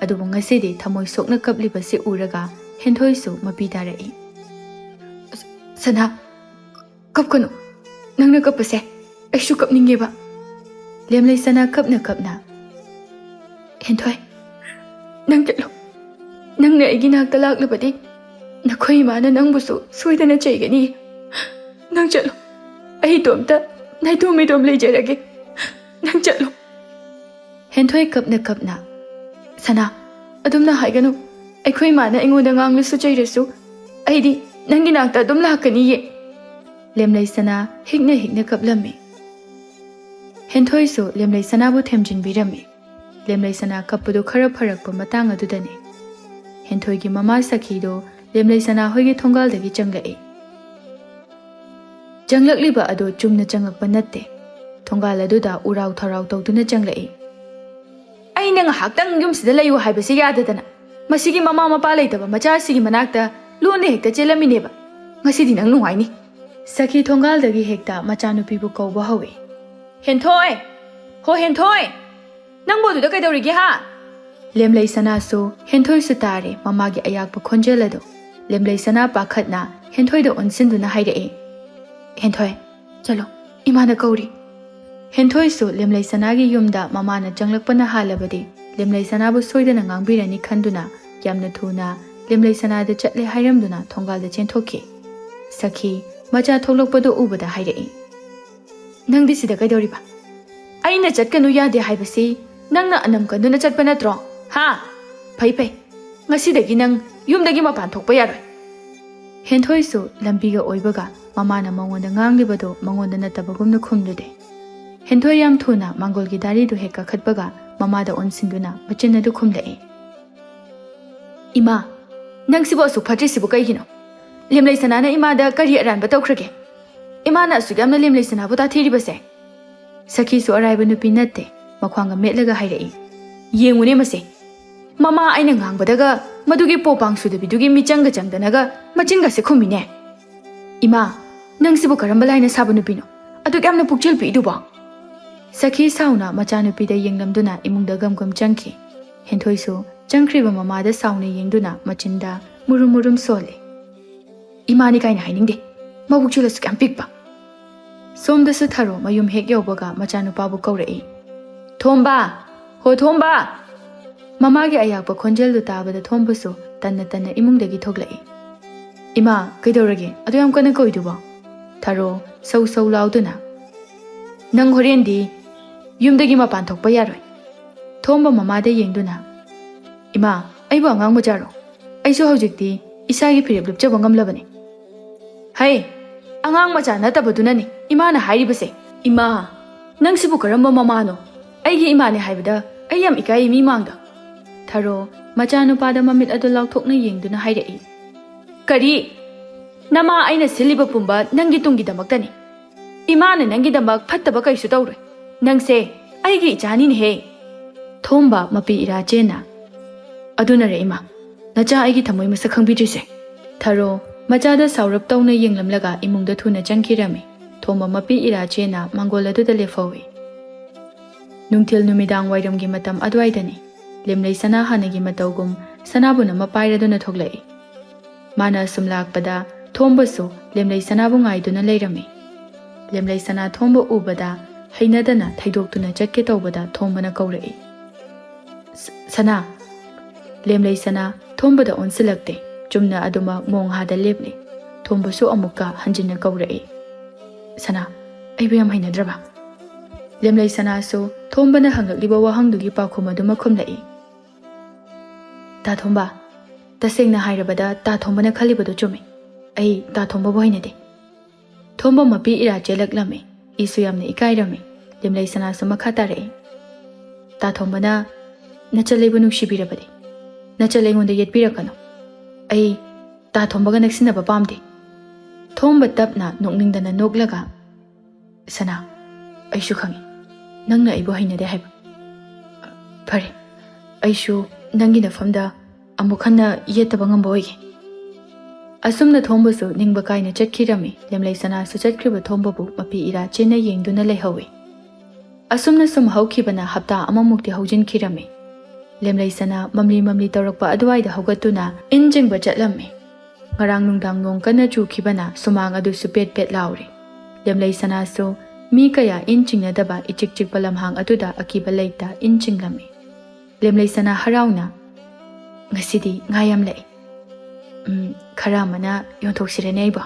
ꯑꯗꯨꯕꯨ ꯉꯁꯤꯗꯤ ꯊꯃꯣꯏ ꯁꯣꯛꯅ ꯀꯞꯂꯤꯕꯁꯤ ꯎꯔꯒ ꯍꯦꯟꯊꯣꯏꯁꯨ ꯃꯄꯤ ꯇꯥꯔꯛꯏ꯫ "ꯁꯅꯥ, ꯀꯞꯀꯅꯨ꯫ ꯅꯪꯅ ꯀꯞꯄꯁꯦ ꯑꯩꯁꯨ ꯀꯞꯅꯤꯡꯉꯦꯕ꯫" ꯂꯦꯝꯂꯩ ꯁꯅꯥ ꯀꯞꯅ ꯀꯞꯅ, "ꯍꯦꯟꯊꯣꯏ, ꯅꯪ ꯆꯠꯂꯣ꯫ ꯅꯪꯅ ꯑꯩꯒꯤ ꯅꯥꯛꯇ ꯂꯥꯛꯂꯕꯗꯤ ꯅꯈꯣꯏ ꯏꯃꯥꯅ ꯅꯪꯕꯨꯁꯨ ꯁꯣꯏꯗꯅ ꯆꯩꯒꯅꯤ꯫ ꯅꯪ ꯆꯠꯂꯣ꯫ ꯑꯩ ꯏꯇꯣꯝꯇ ꯅꯥꯏꯇꯣꯝ ꯏꯇꯣꯝ ꯂꯩꯖꯔꯒꯦ꯫ ꯅꯪ ꯆꯠꯂꯣ꯫" ꯍꯦꯟꯊꯣꯏ ꯀꯞꯅ ꯀꯞꯅ, "ꯁꯅꯥ, ꯑꯗꯨꯝꯅ ꯍꯥꯏꯒꯅꯨ꯫ ꯑꯩꯈꯣꯏ ꯏꯃꯥꯅ ꯑꯩꯉꯣꯟꯗ ꯉꯥꯡꯂꯁꯨ ꯆꯩꯔꯁꯨ ꯑꯩꯗꯤ ꯅꯪꯒꯤ ꯅꯥꯛꯇ ꯑꯗꯨꯝ ꯂꯥꯛꯀꯅꯤꯌꯦ꯫" ꯂꯦꯝꯂꯩ ꯁꯅꯥ ꯍꯤꯛꯅ ꯍꯤꯛꯅ ꯀꯞꯂꯝꯃꯤ꯫ ꯍꯦꯟꯊꯣꯏꯁꯨ ꯂꯦꯝꯂꯩ ꯁꯅꯥꯕꯨ ꯊꯦꯝꯖꯤꯟꯕꯤꯔꯝꯃꯤ꯫ ꯂꯦꯝꯂꯩ ꯁꯅꯥ ꯀꯞꯄꯗꯨ ꯈꯔ ꯐꯔꯛꯄ ꯃꯇꯥꯡ ꯑꯗꯨꯗꯅꯤ꯫ ꯍꯦꯟꯊꯣꯏꯒꯤ ꯃꯃꯥ ꯁꯈꯤꯗꯣ ꯂꯦꯝꯂꯩ ꯁꯅꯥ ꯍꯣꯏꯒꯤ ꯊꯣꯡꯒꯥꯜꯗꯒꯤ ꯆꯪꯂꯛꯏ꯫ ꯆꯪꯂꯛꯂꯤꯕ ꯑꯗꯨ ꯆꯨꯝꯅ ꯆꯪꯂꯛꯄ ꯅꯠꯇꯦ꯫ ꯊꯣꯡꯒꯥꯜ ꯑꯗꯨꯗ ꯎꯔꯥꯎ ꯊꯔꯥꯎ ꯇꯧꯗꯨꯅ ꯆꯪꯂꯛꯏ꯫ "ꯑꯩꯅ ꯉꯥꯏꯍꯥꯛꯇꯪ ꯌꯨꯝꯁꯤꯗ ꯂꯩꯌꯨ ꯍꯥꯏꯕꯁꯤ ꯌꯥꯗꯗꯅ ꯃꯁꯤꯒꯤ ꯃꯃꯥ ꯃꯄꯥ ꯂꯩꯇꯕ ꯃꯆꯥꯁꯤꯒꯤ ꯃꯅꯥꯛꯇ ꯂꯣꯟꯅ ꯍꯦꯛꯇ ꯆꯦꯜꯂꯝꯃꯤꯅꯦꯕ꯫ ꯉꯁꯤꯗꯤ ꯅꯪ ꯅꯨꯡꯉꯥꯏꯅꯤ꯫" ꯁꯈꯤ ꯊꯣꯡꯒꯥꯜꯗꯒꯤ ꯍꯦꯛꯇ ꯃꯆꯥꯅꯨꯄꯤꯕꯨ ꯀꯧꯕ ꯍꯧꯏ꯫ "ꯍꯦꯟꯊꯣꯏ! ꯍꯣ ꯍꯦꯟꯊꯣꯏ! ꯅꯪꯕꯨ ꯑꯗꯨꯗ ꯀꯩꯗꯧꯔꯤꯒꯦ ꯍꯥ?" ꯂꯦꯝꯂꯩ ꯁꯅꯥꯁꯨ ꯍꯦꯟꯊꯣꯏꯁꯨ ꯇꯥꯔꯦ ꯃꯃꯥꯒꯤ ꯑꯌꯥꯛꯄ ꯈꯣꯟꯖꯦꯜ ꯑꯗꯨ꯫ ꯂꯦꯝꯂꯩ ꯁꯅꯥ ꯄꯥꯈꯠꯅ ꯍꯦꯟꯊꯣꯏꯗ ꯑꯣꯟꯁꯤꯟꯗꯨꯅ ꯍꯥꯏꯔꯛꯏ, "ꯍꯦꯟꯊꯣꯏ, ꯆꯠꯂꯣ, ꯏꯃꯥꯅ ꯀꯧꯔꯤ꯫" ꯍꯦꯟꯊꯣꯏꯁꯨ ꯂꯦꯝꯂꯩ ꯁꯅꯥꯒꯤ ꯌꯨꯝꯗ ꯃꯃꯥꯅ ꯆꯪꯂꯛꯄꯅ ꯍꯥꯜꯂꯕꯗꯤ ꯂꯦꯝꯂꯩ ꯁꯅꯥꯕꯨ ꯁꯣꯏꯗꯅ ꯉꯥꯡꯕꯤꯔꯅꯤ ꯈꯟꯗꯨꯅ ꯌꯥꯝꯅ ꯊꯨꯅ ꯂꯦꯝꯂꯩ ꯁꯅꯥꯗ ꯆꯠꯂꯦ ꯍꯥꯏꯔꯝꯗꯨꯅ ꯊꯣꯡꯒꯥꯜꯗ ꯆꯦꯟꯊꯣꯛꯈꯤ꯫ ꯁꯈꯤ ꯃꯆꯥ ꯊꯣꯛꯂꯛꯄꯗꯨ ꯎꯕꯗ ꯍꯥꯏꯔꯛꯏ, "ꯅꯪꯗꯤ ꯁꯤꯗ ꯀꯩꯗꯧꯔꯤꯕ? ꯑꯩꯅ ꯆꯠꯀꯅꯨ ꯌꯥꯗꯦ ꯍꯥꯏꯕꯁꯤ ꯅꯪꯅ ꯑꯅꯝ ꯀꯟꯗꯨꯅ ꯆꯠꯄ ꯅꯠꯇ꯭ꯔꯣ? ꯍꯥ? ꯐꯩ ꯐꯩ, ꯉꯁꯤꯗꯒꯤ ꯅꯪ ꯌꯨꯝꯗꯒꯤ ꯃꯄꯥꯟ ꯊꯣꯛꯄ ꯌꯥꯔꯣꯏ꯫" ꯍꯦꯟꯊꯣꯏꯁꯨ ꯂꯝꯕꯤꯒ ꯑꯣꯏꯕꯒ ꯃꯃꯥꯅ ꯃꯉꯣꯟꯗ ꯉꯥꯡꯂꯤꯕꯗꯨ ꯃꯉꯣꯟꯗ ꯅꯠꯇꯕꯒꯨꯝꯅ ꯈꯨꯝꯂꯨꯗꯦ꯫ ꯍꯦꯟꯊꯣꯏ ꯌꯥꯝ ꯊꯨꯅ ꯃꯥꯡꯒꯣꯜꯒꯤ ꯗꯥꯔꯤꯗꯨ ꯍꯦꯛ ꯀꯥꯈꯠꯄꯒ ꯃꯃꯥꯗ ꯑꯣꯟꯁꯤꯟꯗꯨꯅ ꯃꯆꯤꯟ ꯑꯗꯨ ꯈꯨꯝꯂꯛꯏ, "ꯏꯃꯥ, ꯅꯪꯁꯤꯕꯨ ꯑꯁꯨꯛ ꯐꯠꯇ꯭ꯔꯤꯁꯤꯕꯨ ꯀꯩꯒꯤꯅꯣ? ꯂꯦꯝꯂꯩ ꯁꯅꯥꯅ ꯏꯃꯥꯗ ꯀꯔꯤ ꯑꯔꯥꯟꯕ ꯇꯧꯈ꯭ꯔꯒꯦ? ꯏꯃꯥꯅ ꯑꯁꯨꯛ ꯌꯥꯝꯅ ꯂꯦꯝꯂꯩ ꯁꯅꯥꯕꯨ ꯇꯥꯊꯤꯔꯤꯕꯁꯦ?" ꯁꯈꯤꯁꯨ ꯑꯔꯥꯏꯕ ꯅꯨꯄꯤ ꯅꯠꯇꯦ, ꯃꯈ꯭ꯋꯥꯡꯒ ꯃꯦꯠꯂꯒ ꯍꯥꯏꯔꯛꯏ, "ꯌꯦꯡꯉꯨꯅꯦ ꯃꯁꯦ, ꯃꯃꯥ ꯑꯩꯅ ꯉꯥꯡꯕꯗꯒ ꯃꯗꯨꯒꯤ ꯄꯣꯄꯥꯡ ꯁꯨꯗꯕꯤꯗꯨꯒꯤ ꯃꯤꯆꯪꯒ ꯆꯪꯗꯅꯒ ꯃꯆꯤꯟꯒꯁꯦ ꯈꯨꯝꯃꯤꯅꯦ꯫ ꯏꯃꯥ, ꯅꯪꯁꯤꯕꯨ ꯀꯔꯝꯕ ꯂꯥꯏꯅ ꯁꯥꯕ ꯅꯨꯄꯤꯅꯣ ꯑꯗꯨꯛ ꯌꯥꯝꯅ ꯄꯨꯛꯆꯦꯜ ꯄꯤꯛꯏꯗꯨꯕꯣ?" ꯁꯈꯤ ꯁꯥꯎꯅ ꯃꯆꯥꯅꯨꯄꯤꯗ ꯌꯦꯡꯂꯝꯗꯨꯅ ꯏꯃꯨꯡꯗ ꯒꯝ ꯒꯝ ꯆꯪꯈꯤ꯫ ꯍꯦꯟꯊꯣꯏꯁꯨ ꯆꯪꯈ꯭ꯔꯤꯕ ꯃꯃꯥꯗ ꯁꯥꯎꯅ ꯌꯦꯡꯗꯨꯅ ꯃꯆꯤꯟꯗ ꯃꯨꯔꯨꯝ ꯃꯨꯔꯨꯝ ꯁꯣꯜꯂꯤ꯫ "ꯏꯃꯥꯅꯤ ꯀꯥꯏꯅ ꯍꯥꯏꯅꯤꯡꯗꯦ, ꯃꯕꯨꯛ ꯆꯤꯜꯂꯁꯨ ꯀꯌꯥꯝ ꯄꯤꯛꯄ꯫" ꯁꯣꯝꯗꯁꯨ ꯊꯔꯣ ꯃꯌꯨꯝ ꯍꯦꯛ ꯌꯧꯕꯒ ꯃꯆꯥꯅꯨꯄꯥꯕꯨ ꯀꯧꯔꯛꯏ, "ꯊꯣꯝꯕ! ꯍꯣ ꯊꯣꯝꯕ!" ꯃꯃꯥꯒꯤ ꯑꯌꯥꯛꯄ ꯈꯣꯟꯖꯦꯜꯗꯨ ꯇꯥꯕꯗ ꯊꯣꯝꯕꯁꯨ ꯇꯟꯅ ꯇꯟꯅ ꯏꯃꯨꯡꯗꯒꯤ ꯊꯣꯛꯂꯛꯏ꯫ "ꯏꯃꯥ, ꯀꯩꯗꯧꯔꯒꯦ ꯑꯗꯨ ꯌꯥꯝ ꯀꯟꯅ ꯀꯧꯏꯗꯨꯕꯣ?" ꯊꯔꯣ ꯁꯧ ꯁꯧ ꯂꯥꯎꯗꯨꯅ, "ꯅꯪ ꯍꯣꯔꯦꯟꯗꯤ ꯌꯨꯝꯗꯒꯤ ꯃꯄꯥꯟ ꯊꯣꯛꯄ ꯌꯥꯔꯣꯏ꯫" ꯊꯣꯝꯕ ꯃꯃꯥꯗ ꯌꯦꯡꯗꯨꯅ, "ꯏꯃꯥ, ꯑꯩꯕꯨ ꯑꯉꯥꯡ ꯃꯆꯥꯔꯣ? ꯑꯩꯁꯨ ꯍꯧꯖꯤꯛꯇꯤ ꯏꯁꯥꯒꯤ ꯐꯤꯔꯦꯞ ꯂꯨꯞꯆꯕ ꯉꯝꯂꯕꯅꯤ꯫" "ꯍꯩ, ꯑꯉꯥꯡ ꯃꯆꯥ ꯅꯠꯇꯕꯗꯨꯅꯅꯤ ꯏꯃꯥꯅ ꯍꯥꯏꯔꯤꯕꯁꯦ꯫ ꯏꯃꯥ, ꯅꯪꯁꯤꯕꯨ ꯀꯔꯝꯕ ꯃꯃꯥꯅꯣ? ꯑꯩꯒꯤ ꯏꯃꯥꯅꯦ ꯍꯥꯏꯕꯗ ꯑꯩ ꯌꯥꯝ ꯏꯀꯥꯏ ꯃꯤ ꯃꯥꯡꯗ꯫" ꯊꯔꯣ ꯃꯆꯥꯅꯨꯄꯥꯗ ꯃꯃꯤꯠ ꯑꯗꯨ ꯂꯥꯎꯊꯣꯛꯅ ꯌꯦꯡꯗꯨꯅ ꯍꯥꯏꯔꯛꯏ, "ꯀꯔꯤ? ꯅꯃꯥ ꯑꯩꯅ ꯁꯤꯜꯂꯤꯕ ꯄꯨꯝꯕ ꯅꯪꯒꯤ ꯇꯨꯡꯒꯤꯗꯃꯛꯇꯅꯤ꯫ ꯏꯃꯥꯅ ꯅꯪꯒꯤꯗꯃꯛ ꯐꯠꯇꯕ ꯀꯩꯁꯨ ꯇꯧꯔꯣꯏ꯫ ꯅꯪꯁꯦ ꯑꯩꯒꯤ ꯏꯆꯥꯅꯤꯅꯦꯍꯦ꯫" ꯊꯣꯝꯕ ꯃꯄꯤ ꯏꯔꯥ ꯆꯦꯟꯅ, "ꯑꯗꯨꯅꯔꯦ ꯏꯃꯥ, ꯅꯆꯥ ꯑꯩꯒꯤ ꯊꯃꯣꯏ ꯃꯁꯛ ꯈꯪꯕꯤꯗ꯭ꯔꯤꯁꯦ꯫" ꯊꯔꯣ ꯃꯆꯥꯗ ꯁꯥꯎꯔꯞ ꯇꯧꯅ ꯌꯦꯡꯂꯝꯂꯒ ꯏꯃꯨꯡꯗ ꯊꯨꯅ ꯆꯪꯈꯤꯔꯝꯃꯤ꯫ ꯊꯣꯝꯕ ꯃꯄꯤ ꯏꯔꯥ ꯆꯦꯟꯅ ꯃꯥꯡꯒꯣꯜ ꯑꯗꯨꯗ ꯂꯦꯞꯍꯧꯏ꯫ ꯅꯨꯡꯊꯤꯜ ꯅꯨꯃꯤꯗꯥꯡ ꯋꯥꯏꯔꯝꯒꯤ ꯃꯇꯝ ꯑꯗꯨꯋꯥꯏꯗꯅꯤ꯫ ꯂꯦꯝꯂꯩ ꯁꯅꯥ ꯍꯥꯟꯅꯒꯤ ꯃꯇꯧꯒꯨꯝ ꯁꯅꯥꯕꯨꯟ ꯑꯃ ꯄꯥꯏꯔꯗꯨꯅ ꯊꯣꯛꯂꯛꯏ꯫ ꯃꯥꯅ ꯑꯁꯨꯝ ꯂꯥꯛꯄꯗ ꯊꯣꯝꯕꯁꯨ ꯂꯦꯝꯂꯩ ꯁꯅꯥꯕꯨ ꯉꯥꯏꯗꯨꯅ ꯂꯩꯔꯝꯃꯤ꯫ ꯂꯦꯝꯂꯩ ꯁꯅꯥ ꯊꯣꯝꯕ ꯎꯕꯗ ꯍꯩꯅꯗꯅ ꯊꯩꯗꯣꯛꯇꯨꯅ ꯆꯠꯀꯦ ꯇꯧꯕꯗ ꯊꯣꯝꯕꯅ ꯀꯧꯔꯛꯏ, "ꯁ-, ꯁꯅꯥ!" ꯂꯦꯝꯂꯩ ꯁꯅꯥ ꯊꯣꯝꯕꯗ ꯑꯣꯟꯁꯤꯜꯂꯛꯇꯦ꯫ ꯆꯨꯝꯅ ꯑꯗꯨꯃꯛ ꯃꯣꯡꯍꯥꯗ ꯂꯦꯞꯂꯤ꯫ ꯊꯣꯝꯕꯁꯨ ꯑꯃꯨꯛꯀ ꯍꯟꯖꯤꯟꯅ ꯀꯧꯔꯛꯏ, "ꯁꯅꯥ, ꯑꯩꯕꯨ ꯌꯥꯝ ꯍꯩꯅꯗ꯭ꯔꯕ?" ꯂꯦꯝꯂꯩ ꯁꯅꯥꯁꯨ ꯊꯣꯝꯕꯅ ꯍꯪꯂꯛꯂꯤꯕ ꯋꯥꯍꯪꯗꯨꯒꯤ ꯄꯥꯎꯈꯨꯝ ꯑꯗꯨꯃꯛ ꯈꯨꯝꯂꯛꯏ, "ꯇꯥ ꯊꯣꯝꯕ, ꯇꯁꯦꯡꯅ ꯍꯥꯏꯔꯕꯗ ꯇꯥ ꯊꯣꯝꯕꯅ ꯈꯜꯂꯤꯕꯗꯨ ꯆꯨꯝꯃꯤ꯫ ꯑꯩ ꯇꯥ ꯊꯣꯝꯕꯕꯨ ꯍꯩꯅꯗꯦ꯫" ꯊꯣꯝꯕ ꯃꯄꯤ ꯏꯔꯥ ꯆꯦꯜꯂꯛꯂꯝꯃꯤ꯫ ꯏꯁꯨ ꯌꯥꯝꯅ ꯏꯀꯥꯏꯔꯝꯃꯤ꯫ ꯂꯦꯝꯂꯩ ꯁꯅꯥꯁꯨ ꯃꯈꯥ ꯇꯥꯔꯛꯏ, "ꯇꯥ ꯊꯣꯝꯕꯅ ꯅꯆꯜ ꯑꯩꯕꯨ ꯅꯨꯡꯁꯤꯕꯤꯔꯕꯗꯤ ꯅꯆꯜ ꯑꯩꯉꯣꯟꯗ ꯌꯦꯠꯄꯤꯔꯛꯀꯅꯨ꯫ ꯑꯩ ꯇꯥ ꯊꯣꯝꯕꯒ ꯅꯛꯁꯤꯟꯅꯕ ꯄꯥꯝꯗꯦ꯫" ꯊꯣꯝꯕ ꯇꯞꯅ ꯅꯣꯛꯅꯤꯡꯗꯅ ꯅꯣꯛꯂꯒ, "ꯁꯅꯥ, ꯑꯩꯁꯨ ꯈꯪꯏ ꯅꯪꯅ ꯑꯩꯕꯨ ꯍꯩꯅꯗꯦ ꯍꯥꯏꯕ꯫ ꯐꯔꯦ, ꯑꯩꯁꯨ ꯅꯪꯒꯤ ꯅꯐꯝꯗ ꯑꯃꯨꯛ ꯍꯟꯅ ꯌꯦꯠꯇꯕ ꯉꯝꯕ ꯑꯣꯏꯒꯦ꯫" ꯑꯁꯨꯝꯅ ꯊꯣꯝꯕꯁꯨ ꯅꯤꯡꯕ ꯀꯥꯏꯅ ꯆꯠꯈꯤꯔꯝꯃꯤ꯫ ꯂꯦꯝꯂꯩ ꯁꯅꯥꯁꯨ ꯆꯠꯈ꯭ꯔꯤꯕ ꯊꯣꯝꯕꯕꯨ ꯃꯄꯤ ꯏꯔꯥ ꯆꯦꯟꯅ ꯌꯦꯡꯗꯨꯅ ꯂꯩꯍꯧꯏ꯫ ꯑꯁꯨꯝꯅ ꯁꯨꯝ ꯍꯧꯈꯤꯕꯅ ꯍꯞꯇꯥ ꯑꯃꯃꯨꯛꯇꯤ ꯍꯧꯖꯤꯟꯈꯤꯔꯝꯃꯤ꯫ ꯂꯦꯝꯂꯩ ꯁꯅꯥ ꯃꯝꯂꯤ ꯃꯝꯂꯤ ꯇꯧꯔꯛꯄ ꯑꯗꯨꯋꯥꯏꯗ ꯍꯧꯒꯠꯇꯨꯅ ꯏꯟ ꯆꯤꯡꯕ ꯆꯠꯂꯝꯃꯤ꯫ ꯉꯔꯥꯡ ꯅꯨꯡꯗꯥꯡ ꯅꯣꯡ ꯀꯟꯅ ꯆꯨꯈꯤꯕꯅ ꯁꯨꯃꯥꯡ ꯑꯗꯨꯁꯨ ꯄꯦꯠ ꯄꯦꯠ ꯂꯥꯎꯔꯤ꯫ ꯂꯦꯝꯂꯩ ꯁꯅꯥꯁꯨ ꯃꯤ ꯀꯌꯥ ꯏꯟ ꯆꯤꯡꯅꯗꯕ ꯏꯆꯤꯛ ꯆꯤꯛꯄ ꯂꯝꯍꯥꯡ ꯑꯗꯨꯗ ꯑꯀꯤꯕ ꯂꯩꯇ ꯏꯟ ꯆꯤꯡꯂꯝꯃꯤ꯫ ꯂꯦꯝꯂꯩ ꯁꯅꯥ ꯍꯔꯥꯎꯅ, "ꯉꯁꯤꯗꯤ ꯉꯥ ꯌꯥꯝ ꯂꯥꯛꯑꯦ꯫ ꯎꯝ, ꯈꯔ ꯑꯃꯅ ꯌꯣꯟꯊꯣꯛꯁꯤꯔꯅꯦ ꯑꯩꯕꯣ꯫"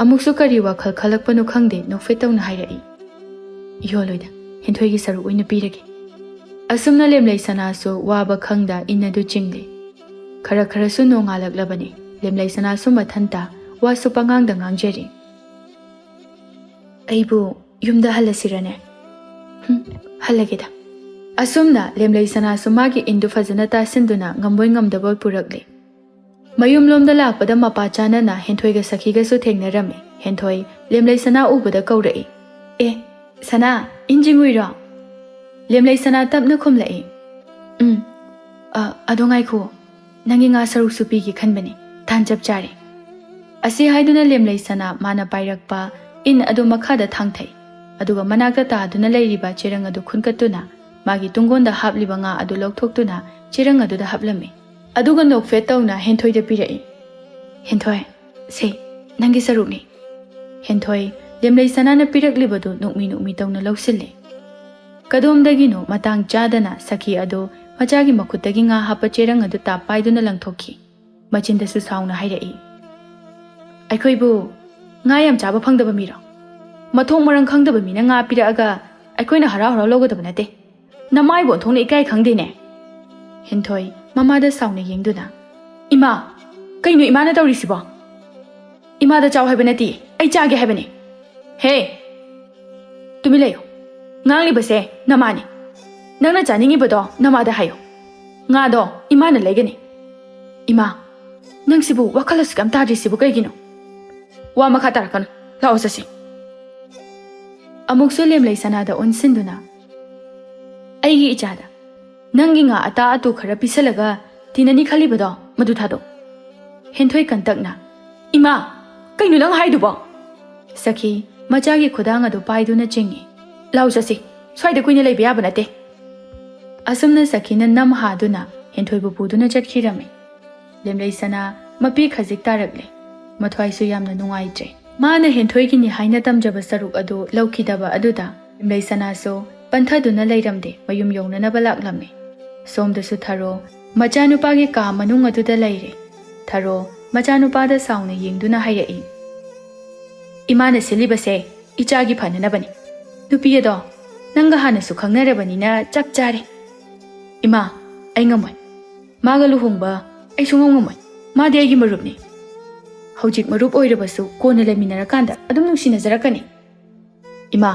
ꯑꯃꯨꯛꯁꯨ ꯀꯔꯤ ꯋꯥꯈꯜ ꯈꯜꯂꯛꯄꯅꯣ ꯈꯪꯗꯦ, ꯅꯣꯛꯐꯦꯠ ꯇꯧꯅ ꯍꯥꯏꯔꯛꯏ, "ꯌꯣꯜꯂꯣꯏꯗ, ꯍꯦꯟꯊꯣꯏꯒꯤ ꯁꯔꯨꯛ ꯑꯣꯏꯅ ꯄꯤꯔꯒꯦ꯫" ꯑꯁꯨꯝꯅ ꯂꯦꯝꯂꯩ ꯁꯅꯥꯁꯨ ꯋꯥꯕ ꯈꯪꯗ ꯏꯟ ꯑꯗꯨ ꯆꯤꯡꯂꯦ꯫ ꯈꯔ ꯈꯔꯁꯨ ꯅꯣꯡꯉꯥꯜꯂꯛꯂꯕꯅꯤ꯫ ꯂꯦꯝꯂꯩ ꯁꯅꯥꯁꯨ ꯃꯊꯟꯇ ꯋꯥꯁꯨ ꯄꯉꯥꯡꯗ ꯉꯥꯡꯖꯔꯤ, "ꯑꯩꯕꯨ ꯌꯨꯝꯗ ꯍꯜꯂꯁꯤꯔꯅꯦ?" "ꯍꯨꯝ, ꯍꯜꯂꯒꯦꯗ꯫" ꯑꯁꯨꯝꯅ ꯂꯦꯝꯂꯩ ꯁꯅꯥꯁꯨ ꯃꯥꯒꯤ ꯏꯟꯗꯨ ꯐꯖꯅ ꯇꯥꯁꯤꯟꯗꯨꯅ ꯉꯝꯕꯣꯏ ꯉꯝꯗꯕꯣꯏ ꯄꯨꯔꯛꯂꯦ꯫ ꯃꯌꯨꯝꯂꯣꯝꯗ ꯂꯥꯛꯄꯗ ꯃꯄꯥ ꯆꯥꯅꯅ ꯍꯦꯟꯊꯣꯏꯒ ꯁꯈꯤꯒꯁꯨ ꯊꯦꯡꯅꯔꯝꯃꯤ꯫ ꯍꯦꯟꯊꯣꯏ ꯂꯦꯝꯂꯩ ꯁꯅꯥ ꯎꯕꯗ ꯀꯧꯔꯛꯏ, "ꯑꯦ, ꯁꯅꯥ, ꯏꯟ ꯆꯤꯡꯉꯨꯏꯔꯣ?" ꯂꯦꯝꯂꯩ ꯁꯅꯥ ꯇꯞꯅ ꯈꯨꯝꯂꯛꯏ, "ꯎꯝ, ꯑ, ꯑꯗꯣ ꯉꯥꯏꯈꯣ, ꯅꯪꯒꯤ ꯉꯥ ꯁꯔꯨꯛꯁꯨ ꯄꯤꯒꯦ ꯈꯟꯕꯅꯤ, ꯇꯥꯟ ꯆꯞ ꯆꯥꯔꯦ꯫" ꯑꯁꯤ ꯍꯥꯏꯗꯨꯅ ꯂꯦꯝꯂꯩ ꯁꯅꯥ ꯃꯥꯅ ꯄꯥꯏꯔꯛꯄ ꯏꯟ ꯑꯗꯨ ꯃꯈꯥꯗ ꯊꯥꯡꯊꯩ꯫ ꯑꯗꯨꯒ ꯃꯅꯥꯛꯇ ꯇꯥꯗꯨꯅ ꯂꯩꯔꯤꯕ ꯆꯦꯔꯪ ꯑꯗꯨ ꯈꯨꯟꯀꯠꯇꯨꯅ ꯃꯥꯒꯤ ꯇꯨꯡꯒꯣꯟꯗ ꯍꯥꯞꯂꯤꯕ ꯉꯥ ꯑꯗꯨ ꯂꯧꯊꯣꯛꯇꯨꯅ ꯆꯦꯔꯪ ꯑꯗꯨꯗ ꯍꯥꯞꯂꯝꯃꯤ꯫ ꯑꯗꯨꯒ ꯅꯣꯛꯐꯦꯠ ꯇꯧꯅ ꯍꯦꯟꯊꯣꯏꯗ ꯄꯤꯔꯛꯏ꯫ "ꯍꯦꯟꯊꯣꯏ, "ꯁꯦ, ꯅꯪꯒꯤ ꯁꯔꯨꯛꯅꯤ꯫" ꯍꯦꯟꯊꯣꯏ ꯂꯦꯝꯂꯩ ꯁꯅꯥꯅ ꯄꯤꯔꯛꯂꯤꯕꯗꯨ ꯅꯣꯛꯃꯤ ꯅꯣꯛꯃꯤ ꯇꯧꯅ ꯂꯧꯁꯤꯜꯂꯦ꯫ ꯀꯗꯣꯝꯗꯒꯤꯅꯣ ꯃꯇꯥꯡ ꯆꯥꯗꯅ ꯁꯈꯤ ꯑꯗꯨ ꯃꯆꯥꯒꯤ ꯃꯈꯨꯠꯇꯒꯤ ꯉꯥ ꯍꯥꯞꯄ ꯆꯦꯔꯪ ꯑꯗꯨ ꯇꯥꯞ ꯄꯥꯏꯗꯨꯅ ꯂꯪꯊꯣꯛꯈꯤ꯫ ꯃꯆꯤꯟꯗꯁꯨ ꯁꯥꯎꯅ ꯍꯥꯏꯔꯛꯏ, "ꯑꯩꯈꯣꯏꯕꯨ ꯉꯥ ꯌꯥꯝ ꯆꯥꯕ ꯐꯪꯗꯕ ꯃꯤꯔꯣ? ꯃꯊꯣꯡ ꯃꯔꯝ ꯈꯪꯗꯕ ꯃꯤꯅ ꯉꯥ ꯄꯤꯔꯛꯑꯒ ꯑꯩꯈꯣꯏꯅ ꯍꯔꯥꯎ ꯍꯔꯥꯎ ꯂꯧꯒꯗꯕ ꯅꯠꯇꯦ꯫ ꯅꯃꯥꯏꯕꯨ ꯑꯣꯟꯊꯣꯛꯅ ꯏꯀꯥꯏ ꯈꯪꯗꯦꯅꯦ꯫" ꯍꯦꯟꯊꯣꯏ ꯃꯃꯥꯗ ꯁꯥꯎꯅ ꯌꯦꯡꯗꯨꯅ, "ꯏꯃꯥ, ꯀꯩꯅꯣ ꯏꯃꯥꯅ ꯇꯧꯔꯤꯁꯤꯕꯣ? ꯏꯃꯥꯗ ꯆꯥꯎ ꯍꯥꯏꯕ ꯅꯠꯇꯦ, ꯑꯩ ꯆꯥꯒꯦ ꯍꯥꯏꯕꯅꯤ꯫" "ꯍꯦ, ꯇꯨꯃꯤꯟ ꯂꯩꯌꯨ꯫ ꯉꯥꯡꯂꯤꯕꯁꯦ ꯅꯃꯥꯅꯤ꯫ ꯅꯪꯅ ꯆꯥꯅꯤꯡꯉꯤꯕꯗꯣ ꯅꯃꯥꯗ ꯍꯥꯏꯌꯨ꯫ ꯉꯥꯗꯣ ꯏꯃꯥꯅ ꯂꯩꯒꯅꯤ꯫" "ꯏꯃꯥ, ꯅꯪꯁꯤꯕꯨ ꯋꯥꯈꯜ ꯑꯁꯨꯛ ꯌꯥꯝ ꯇꯥꯗ꯭ꯔꯤꯁꯤꯕꯨ ꯀꯩꯒꯤꯅꯣ? ꯋꯥ ꯃꯈꯥ ꯇꯥꯔꯛꯀꯅꯨ꯫ ꯂꯥꯛꯑꯣ ꯆꯠꯁꯤ꯫" ꯑꯃꯨꯛꯁꯨ ꯂꯦꯝꯂꯩ ꯁꯅꯥꯗ ꯑꯣꯟꯁꯤꯟꯗꯨꯅ, "ꯑꯩꯒꯤ ꯏꯆꯥꯗ ꯅꯪꯒꯤ ꯉꯥ ꯑꯇꯥ ꯑꯇꯨ ꯈꯔ ꯄꯤꯁꯜꯂꯒ ꯇꯤꯟꯅꯅꯤ ꯈꯜꯂꯤꯕꯗꯣ, ꯃꯗꯨ ꯊꯥꯗꯣꯛ꯫" ꯍꯦꯟꯊꯣꯏ ꯀꯟꯇꯛꯅ, "ꯏꯃꯥ, ꯀꯩꯅꯣ ꯅꯪ ꯍꯥꯏꯗꯨꯕꯣ?" ꯁꯈꯤ ꯃꯆꯥꯒꯤ ꯈꯨꯗꯥꯡ ꯑꯗꯨ ꯄꯥꯏꯗꯨꯅ ꯆꯤꯡꯏ꯫ "ꯂꯥꯎ ꯆꯠꯁꯤ, ꯁ꯭ꯋꯥꯏꯗ ꯀꯨꯏꯅ ꯂꯩꯕ ꯌꯥꯕ ꯅꯠꯇꯦ꯫" ꯑꯁꯨꯝꯅ ꯁꯈꯤꯅ ꯅꯝ ꯍꯥꯗꯨꯅ ꯍꯦꯟꯊꯣꯏꯕꯨ ꯄꯨꯗꯨꯅ ꯆꯠꯈꯤꯔꯝꯃꯤ꯫ ꯂꯦꯝꯂꯩ ꯁꯅꯥ ꯃꯄꯤ ꯈꯖꯤꯛ ꯇꯥꯔꯛꯂꯦ꯫ ꯃꯊ꯭ꯋꯥꯏꯁꯨ ꯌꯥꯝꯅ ꯅꯨꯡꯉꯥꯏꯇ꯭ꯔꯦ꯫ ꯃꯥꯅ ꯍꯦꯟꯊꯣꯏꯒꯤꯅꯤ ꯍꯥꯏꯅ ꯇꯝꯖꯕ ꯁꯔꯨꯛ ꯑꯗꯨ ꯂꯧꯈꯤꯗꯕ ꯑꯗꯨꯗ ꯂꯦꯝꯂꯩ ꯁꯅꯥꯁꯨ ꯄꯟꯊꯗꯨꯅ ꯂꯩꯔꯝꯗꯦ, ꯃꯌꯨꯝ ꯌꯧꯅꯅꯕ ꯂꯥꯛꯂꯝꯃꯤ꯫ ꯁꯣꯝꯗꯁꯨ ꯊꯔꯣ ꯃꯆꯥꯅꯨꯄꯥꯒꯤ ꯀꯥ ꯃꯅꯨꯡ ꯑꯗꯨꯗ ꯂꯩꯔꯦ꯫ ꯊꯔꯣ ꯃꯆꯥꯅꯨꯄꯥꯗ ꯁꯥꯎꯅ ꯌꯦꯡꯗꯨꯅ ꯍꯥꯏꯔꯛꯏ, "ꯏꯃꯥꯅ ꯁꯤꯜꯂꯤꯕꯁꯦ ꯏꯆꯥꯒꯤ ꯐꯅꯅꯕꯅꯤ꯫ ꯅꯨꯄꯤ ꯑꯗꯣ ꯅꯪꯒ ꯍꯥꯟꯅꯁꯨ ꯈꯪꯅꯔꯕꯅꯤꯅ ꯆꯞ ꯆꯥꯔꯦ꯫" "ꯏꯃꯥ, ꯑꯩ ꯉꯝꯃꯣꯏ꯫ ꯃꯥꯒ ꯂꯨꯍꯣꯡꯕ ꯑꯩ ꯁꯨꯡꯉꯝ ꯉꯝꯃꯣꯏ꯫ ꯃꯥꯗꯤ ꯑꯩꯒꯤ ꯃꯔꯨꯞꯅꯤ꯫ ꯍꯧꯖꯤꯛ ꯃꯔꯨꯞ ꯑꯣꯏꯔꯕꯁꯨ ꯀꯣꯟꯅ ꯂꯩꯃꯤꯟꯅꯔꯀꯥꯟꯗ ꯑꯗꯨꯝ ꯅꯨꯡꯁꯤꯅꯖꯔꯛꯀꯅꯤ꯫" "ꯏꯃꯥ,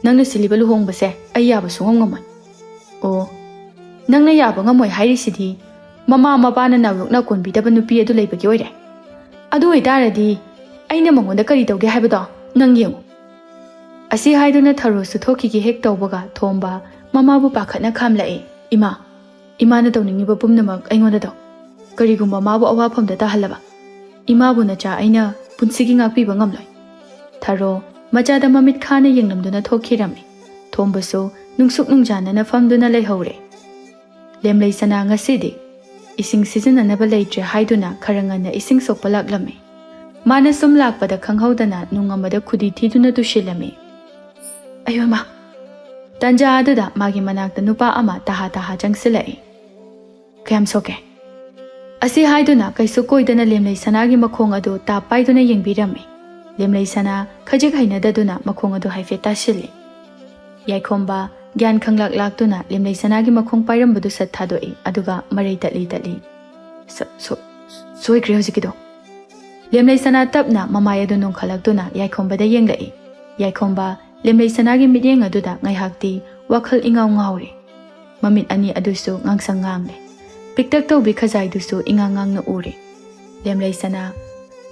ꯅꯪꯅ ꯁꯤꯜꯂꯤꯕ ꯂꯨꯍꯣꯡꯕꯁꯦ ꯑꯩ ꯌꯥꯕ ꯁꯨꯡꯉꯝ ꯉꯝꯃꯣꯏ꯫" "ꯑꯣ, ꯅꯪꯅ ꯌꯥꯕ ꯉꯝꯃꯣꯏ ꯍꯥꯏꯔꯤꯁꯤꯗꯤ ꯃꯃꯥ ꯃꯄꯥꯅ ꯅꯥꯎꯔꯛꯅ ꯀꯣꯟꯕꯤꯗꯕ ꯅꯨꯄꯤ ꯑꯗꯨ ꯂꯩꯕꯒꯤ ꯑꯣꯏꯔꯦ꯫ ꯑꯗꯨ ꯑꯣꯏꯇꯥꯔꯗꯤ ꯑꯩꯅ ꯃꯉꯣꯟꯗ ꯀꯔꯤ ꯇꯧꯒꯦ ꯍꯥꯏꯕꯗꯣ ꯅꯪ ꯌꯦꯡꯉꯨ꯫" ꯑꯁꯤ ꯍꯥꯏꯗꯨꯅ ꯊꯔꯣꯁꯨ ꯊꯣꯛꯈꯤꯒꯦ ꯍꯦꯛ ꯇꯧꯕꯒ ꯊꯣꯝꯕ ꯃꯃꯥꯕꯨ ꯄꯥꯈꯠꯅ ꯈꯥꯝꯂꯛꯏ꯫ "ꯏꯃꯥ, ꯏꯃꯥꯅ ꯇꯧꯅꯤꯡꯉꯤꯕ ꯄꯨꯝꯅꯃꯛ ꯑꯩꯉꯣꯟꯗ ꯇꯧ꯫ ꯀꯔꯤꯒꯨꯝꯕ ꯃꯥꯕꯨ ꯑꯋꯥꯐꯝꯗ ꯇꯥꯍꯜꯂꯕ, ꯏꯃꯥꯕꯨ ꯅꯆꯥ ꯑꯩꯅ ꯄꯨꯟꯁꯤꯒꯤ ꯉꯥꯛꯄꯤꯕ ꯉꯝꯂꯣꯏ꯫" ꯊꯔꯣ ꯃꯆꯥꯗ ꯃꯃꯤꯠ ꯈꯥꯅ ꯌꯦꯡꯂꯝꯗꯨꯅ ꯊꯣꯛꯈꯤꯔꯝꯃꯤ꯫ ꯊꯣꯝꯕꯁꯨ ꯅꯨꯡꯁꯨꯛ ꯅꯨꯡꯖꯥꯅꯅ ꯐꯝꯗꯨꯅ ꯂꯩꯍꯧꯔꯦ꯫ ꯂꯦꯝꯂꯩ ꯁꯅꯥ ꯉꯁꯤꯗꯤ ꯏꯁꯤꯡ ꯁꯤꯖꯤꯟꯅꯅꯕ ꯂꯩꯇ꯭ꯔꯦ ꯍꯥꯏꯗꯨꯅ ꯈꯔ ꯉꯟꯅ ꯏꯁꯤꯡ ꯁꯣꯛꯄ ꯂꯥꯛꯂꯝꯃꯤ꯫ ꯃꯥꯅ ꯁꯨꯝ ꯂꯥꯛꯄꯗ ꯈꯪꯍꯧꯗꯅ ꯅꯨꯡ ꯑꯃꯗ ꯈꯨꯗꯤ ꯊꯤꯗꯨꯅ ꯇꯨꯁꯤꯜꯂꯝꯃꯤ꯫ ꯑꯌꯣꯃꯥ! ꯇꯟꯖꯥ ꯑꯗꯨꯗ ꯃꯥꯒꯤ ꯃꯅꯥꯛꯇ ꯅꯨꯄꯥ ꯑꯃ ꯇꯍꯥ ꯇꯍꯥ ꯆꯪꯁꯤꯜꯂꯛꯏ꯫ "ꯀꯌꯥꯝ ꯁꯣꯛꯀꯦ?" ꯑꯁꯤ ꯍꯥꯏꯗꯨꯅ ꯀꯩꯁꯨ ꯀꯣꯏꯗꯅ ꯂꯦꯝꯂꯩ ꯁꯅꯥꯒꯤ ꯃꯈꯣꯡ ꯑꯗꯨ ꯇꯥꯞ ꯄꯥꯏꯗꯨꯅ ꯌꯦꯡꯕꯤꯔꯝꯃꯤ꯫ ꯂꯦꯝꯂꯩ ꯁꯅꯥ ꯈꯖꯤꯛ ꯍꯩꯅꯗꯗꯨꯅ ꯃꯈꯣꯡ ꯑꯗꯨ ꯍꯥꯏꯐꯦꯠ ꯇꯥꯁꯤꯜꯂꯤ꯫ ꯌꯥꯏꯈꯣꯝꯕ ꯒ꯭ꯌꯥꯟ ꯈꯪꯂꯥꯛ ꯂꯥꯛꯇꯨꯅ ꯂꯦꯝꯂꯩ ꯁꯅꯥꯒꯤ ꯃꯈꯣꯡ ꯄꯥꯏꯔꯝꯕꯗꯨ ꯁꯠ ꯊꯥꯗꯣꯛꯏ, ꯑꯗꯨꯒ ꯃꯔꯩ ꯇꯠꯂꯤ ꯇꯠꯂꯤ, "ꯁ-, ꯁꯣ-, ꯁꯣꯏꯈ꯭ꯔꯦ ꯍꯧꯖꯤꯛꯀꯤꯗꯣ꯫" ꯂꯦꯝꯂꯩ ꯁꯅꯥ ꯇꯞꯅ ꯃꯃꯥꯏ ꯑꯗꯨ ꯅꯣꯡꯈꯠꯂꯛꯇꯨꯅ ꯌꯥꯏꯈꯣꯝꯕꯗ ꯌꯦꯡꯂꯛꯏ꯫ ꯌꯥꯏꯈꯣꯝꯕ ꯂꯦꯝꯂꯩ ꯁꯅꯥꯒꯤ ꯃꯤꯠꯌꯦꯡ ꯑꯗꯨꯗ ꯉꯥꯏꯍꯥꯛꯇꯤ ꯋꯥꯈꯜ ꯏꯉꯥꯎ ꯉꯥꯎꯔꯤ꯫ ꯃꯃꯤꯠ ꯑꯅꯤ ꯑꯗꯨꯁꯨ ꯉꯥꯡꯁꯪ ꯉꯥꯡꯂꯦ꯫ ꯄꯤꯛꯇꯛ ꯇꯧꯕꯤ ꯈꯖꯥꯏꯗꯨꯁꯨ ꯏꯉꯥꯡ ꯉꯥꯡꯅ ꯎꯔꯦ꯫ ꯂꯦꯝꯂꯩ ꯁꯅꯥ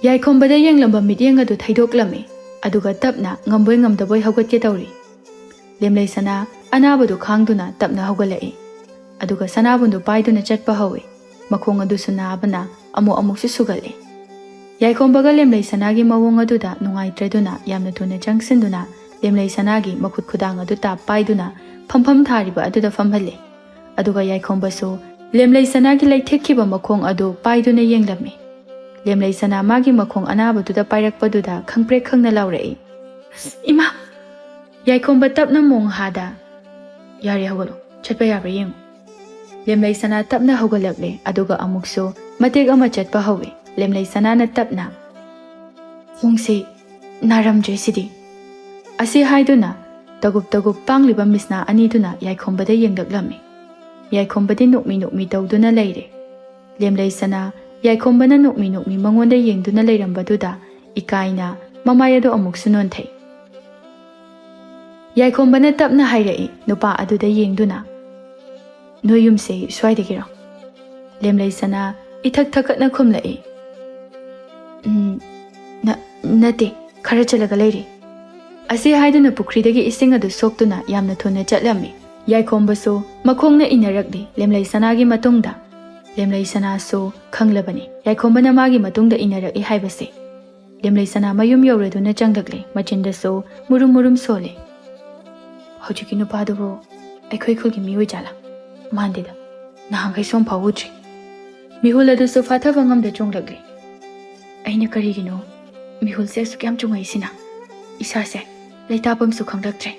ꯌꯥꯏꯈꯣꯝꯕꯗ ꯌꯦꯡꯂꯝꯕ ꯃꯤꯠꯌꯦꯡ ꯑꯗꯨ ꯊꯩꯗꯣꯛꯂꯝꯃꯤ, ꯑꯗꯨꯒ ꯇꯞꯅ ꯉꯝꯕꯣꯏ ꯉꯝꯗꯕꯣꯏ ꯍꯧꯒꯠꯀꯦ ꯇꯧꯔꯤ꯫ ꯂꯦꯝꯂꯩ ꯁꯅꯥ ꯑꯅꯥꯕꯗꯨ ꯈꯥꯡꯗꯨꯅ ꯇꯞꯅ ꯍꯧꯒꯠꯂꯛꯏ, ꯑꯗꯨꯒ ꯁꯅꯥꯕꯨꯟꯗꯨ ꯄꯥꯏꯗꯨꯅ ꯆꯠꯄ ꯍꯧꯏ꯫ ꯃꯈꯣꯡ ꯑꯗꯨꯁꯨ ꯅꯥꯕꯅ ꯑꯃꯨꯛ ꯑꯃꯨꯛꯁꯨ ꯁꯨꯒꯠꯂꯤ꯫ ꯌꯥꯏꯈꯣꯝꯕꯒ ꯂꯦꯝꯂꯩ ꯁꯅꯥꯒꯤ ꯃꯑꯣꯡ ꯑꯗꯨꯗ ꯅꯨꯡꯉꯥꯏꯇ꯭ꯔꯗꯨꯅ ꯌꯥꯝꯅ ꯊꯨꯅ ꯆꯪꯁꯤꯟꯗꯨꯅ ꯂꯦꯝꯂꯩ ꯁꯅꯥꯒꯤ ꯃꯈꯨꯠ ꯈꯨꯗꯥꯡ ꯑꯗꯨ ꯇꯥꯞ ꯄꯥꯏꯗꯨꯅ ꯐꯝꯐꯝ ꯊꯥꯔꯤꯕ ꯑꯗꯨꯗ ꯐꯝꯍꯜꯂꯤ꯫ ꯑꯗꯨꯒ ꯌꯥꯏꯈꯣꯝꯕꯁꯨ ꯂꯦꯝꯂꯩ ꯁꯅꯥꯒꯤ ꯂꯩꯊꯦꯛꯈꯤꯕ ꯃꯈꯣꯡ ꯑꯗꯨ ꯄꯥꯏꯗꯨꯅ ꯌꯦꯡꯂꯝꯃꯤ꯫ ꯂꯦꯝꯂꯩ ꯁꯅꯥ ꯃꯥꯒꯤ ꯃꯈꯣꯡ ꯑꯅꯥꯕꯗꯨꯗ ꯄꯥꯏꯔꯛꯄꯗꯨꯗ ꯈꯪꯄ꯭ꯔꯦꯛ ꯈꯪꯅ ꯂꯥꯎꯔꯛꯏ, "ꯏꯃꯥ!" ꯌꯥꯏꯈꯣꯝꯕ ꯇꯞꯅ ꯃꯣꯡ ꯍꯥꯗ, "ꯌꯥꯔꯦ, ꯍꯧꯒꯠꯂꯣ, ꯆꯠꯄ ꯌꯥꯕ꯭ꯔꯥ ꯌꯦꯡꯉꯨ꯫" ꯂꯦꯝꯂꯩ ꯁꯅꯥ ꯇꯞꯅ ꯍꯧꯒꯠꯂꯛꯂꯦ, ꯑꯗꯨꯒ ꯑꯃꯨꯛꯁꯨ ꯃꯇꯦꯛ ꯑꯃ ꯆꯠꯄ ꯍꯧꯏ꯫ ꯂꯦꯝꯂꯩ ꯁꯅꯥꯅ ꯇꯞꯅ, "ꯈꯣꯡꯁꯤ ꯅꯥꯔꯝꯗ꯭ꯔꯦ ꯁꯤꯗꯤ꯫" ꯑꯁꯤ ꯍꯥꯏꯗꯨꯅ ꯇꯒꯨꯞ ꯇꯒꯨꯞ ꯄꯥꯡꯂꯤꯕ ꯃꯤꯁꯅꯥ ꯑꯅꯤꯗꯨꯅ ꯌꯥꯏꯈꯣꯝꯕꯗ ꯌꯦꯡꯂꯛꯂꯝꯃꯤ꯫ ꯌꯥꯏꯈꯣꯝꯕꯗꯤ ꯅꯣꯛꯃꯤ ꯅꯣꯛꯃꯤ ꯇꯧꯗꯨꯅ ꯂꯩꯔꯦ꯫ ꯂꯦꯝꯂꯩ ꯁꯅꯥ ꯌꯥꯏꯈꯣꯝꯕꯅ ꯅꯣꯛꯃꯤ ꯅꯣꯛꯃꯤ ꯃꯉꯣꯟꯗ ꯌꯦꯡꯗꯨꯅ ꯂꯩꯔꯝꯕꯗꯨꯗ ꯏꯀꯥꯏꯅ ꯃꯃꯥꯏ ꯑꯗꯨ ꯑꯃꯨꯛꯁꯨ ꯅꯣꯟꯊꯩ꯫ ꯌꯥꯏꯈꯣꯝꯕꯅ ꯇꯞꯅ ꯍꯥꯏꯔꯛꯏ, ꯅꯨꯄꯥ ꯑꯗꯨꯗ ꯌꯦꯡꯗꯨꯅ, "ꯅꯣꯏ ꯌꯨꯝꯁꯦ ꯁ꯭ꯋꯥꯏꯗꯒꯤꯔꯣ?" ꯂꯦꯝꯂꯩ ꯁꯅꯥ ꯏꯊꯛ ꯊꯛꯀꯠꯅ ꯈꯨꯝꯂꯛꯏ, "ꯎꯝ, ꯅ-, ꯅꯠꯇꯦ, ꯈꯔ ꯆꯠꯂꯒ ꯂꯩꯔꯤ꯫" ꯑꯁꯤ ꯍꯥꯏꯗꯨꯅ ꯄꯨꯈ꯭ꯔꯤꯗꯒꯤ ꯏꯁꯤꯡ ꯑꯗꯨ ꯁꯣꯛꯇꯨꯅ ꯌꯥꯝꯅ ꯊꯨꯅ ꯆꯠꯂꯝꯃꯤ꯫ ꯌꯥꯏꯈꯣꯝꯕꯁꯨ ꯃꯈꯣꯡꯅ ꯏꯟꯅꯔꯛꯂꯤ ꯂꯦꯝꯂꯩ ꯁꯅꯥꯒꯤ ꯃꯇꯨꯡꯗ꯫ ꯂꯦꯝꯂꯩ ꯁꯅꯥꯁꯨ ꯈꯪꯂꯕꯅꯤ ꯌꯥꯏꯈꯣꯝꯕꯅ ꯃꯥꯒꯤ ꯃꯇꯨꯡꯗ ꯏꯟꯅꯔꯛꯏ ꯍꯥꯏꯕꯁꯦ꯫ ꯂꯦꯝꯂꯩ ꯁꯅꯥ ꯃꯌꯨꯝ ꯌꯧꯔꯗꯨꯅ ꯆꯪꯂꯛꯂꯦ, ꯃꯆꯤꯟꯗꯁꯨ ꯃꯨꯔꯨꯝ ꯃꯨꯔꯨꯝ ꯁꯣꯜꯂꯦ꯫ "ꯍꯧꯖꯤꯛꯀꯤ ꯅꯨꯄꯥꯗꯨꯕꯨ ꯑꯩꯈꯣꯏ ꯈꯨꯜꯒꯤ ꯃꯤ ꯑꯣꯏꯖꯥꯠꯂꯥ? ꯃꯥꯟꯗꯦꯗ, ꯅꯍꯥꯟꯈꯩ ꯁꯣꯝ ꯐꯥꯎ ꯎꯗ꯭ꯔꯤ꯫" ꯃꯤꯍꯨꯜ ꯑꯗꯨꯁꯨ ꯐꯥꯊꯕ ꯉꯝꯗ ꯆꯣꯡꯂꯛꯂꯦ꯫ ꯑꯩꯅ ꯀꯔꯤꯒꯤꯅꯣ ꯃꯤꯍꯨꯜꯁꯦ ꯑꯁꯨꯛ ꯌꯥꯝ ꯆꯨꯡꯉꯛꯏꯁꯤꯅ? ꯏꯁꯥꯁꯦ ꯂꯩꯇꯥꯐꯝꯁꯨ ꯈꯪꯂꯛꯇ꯭ꯔꯦ꯫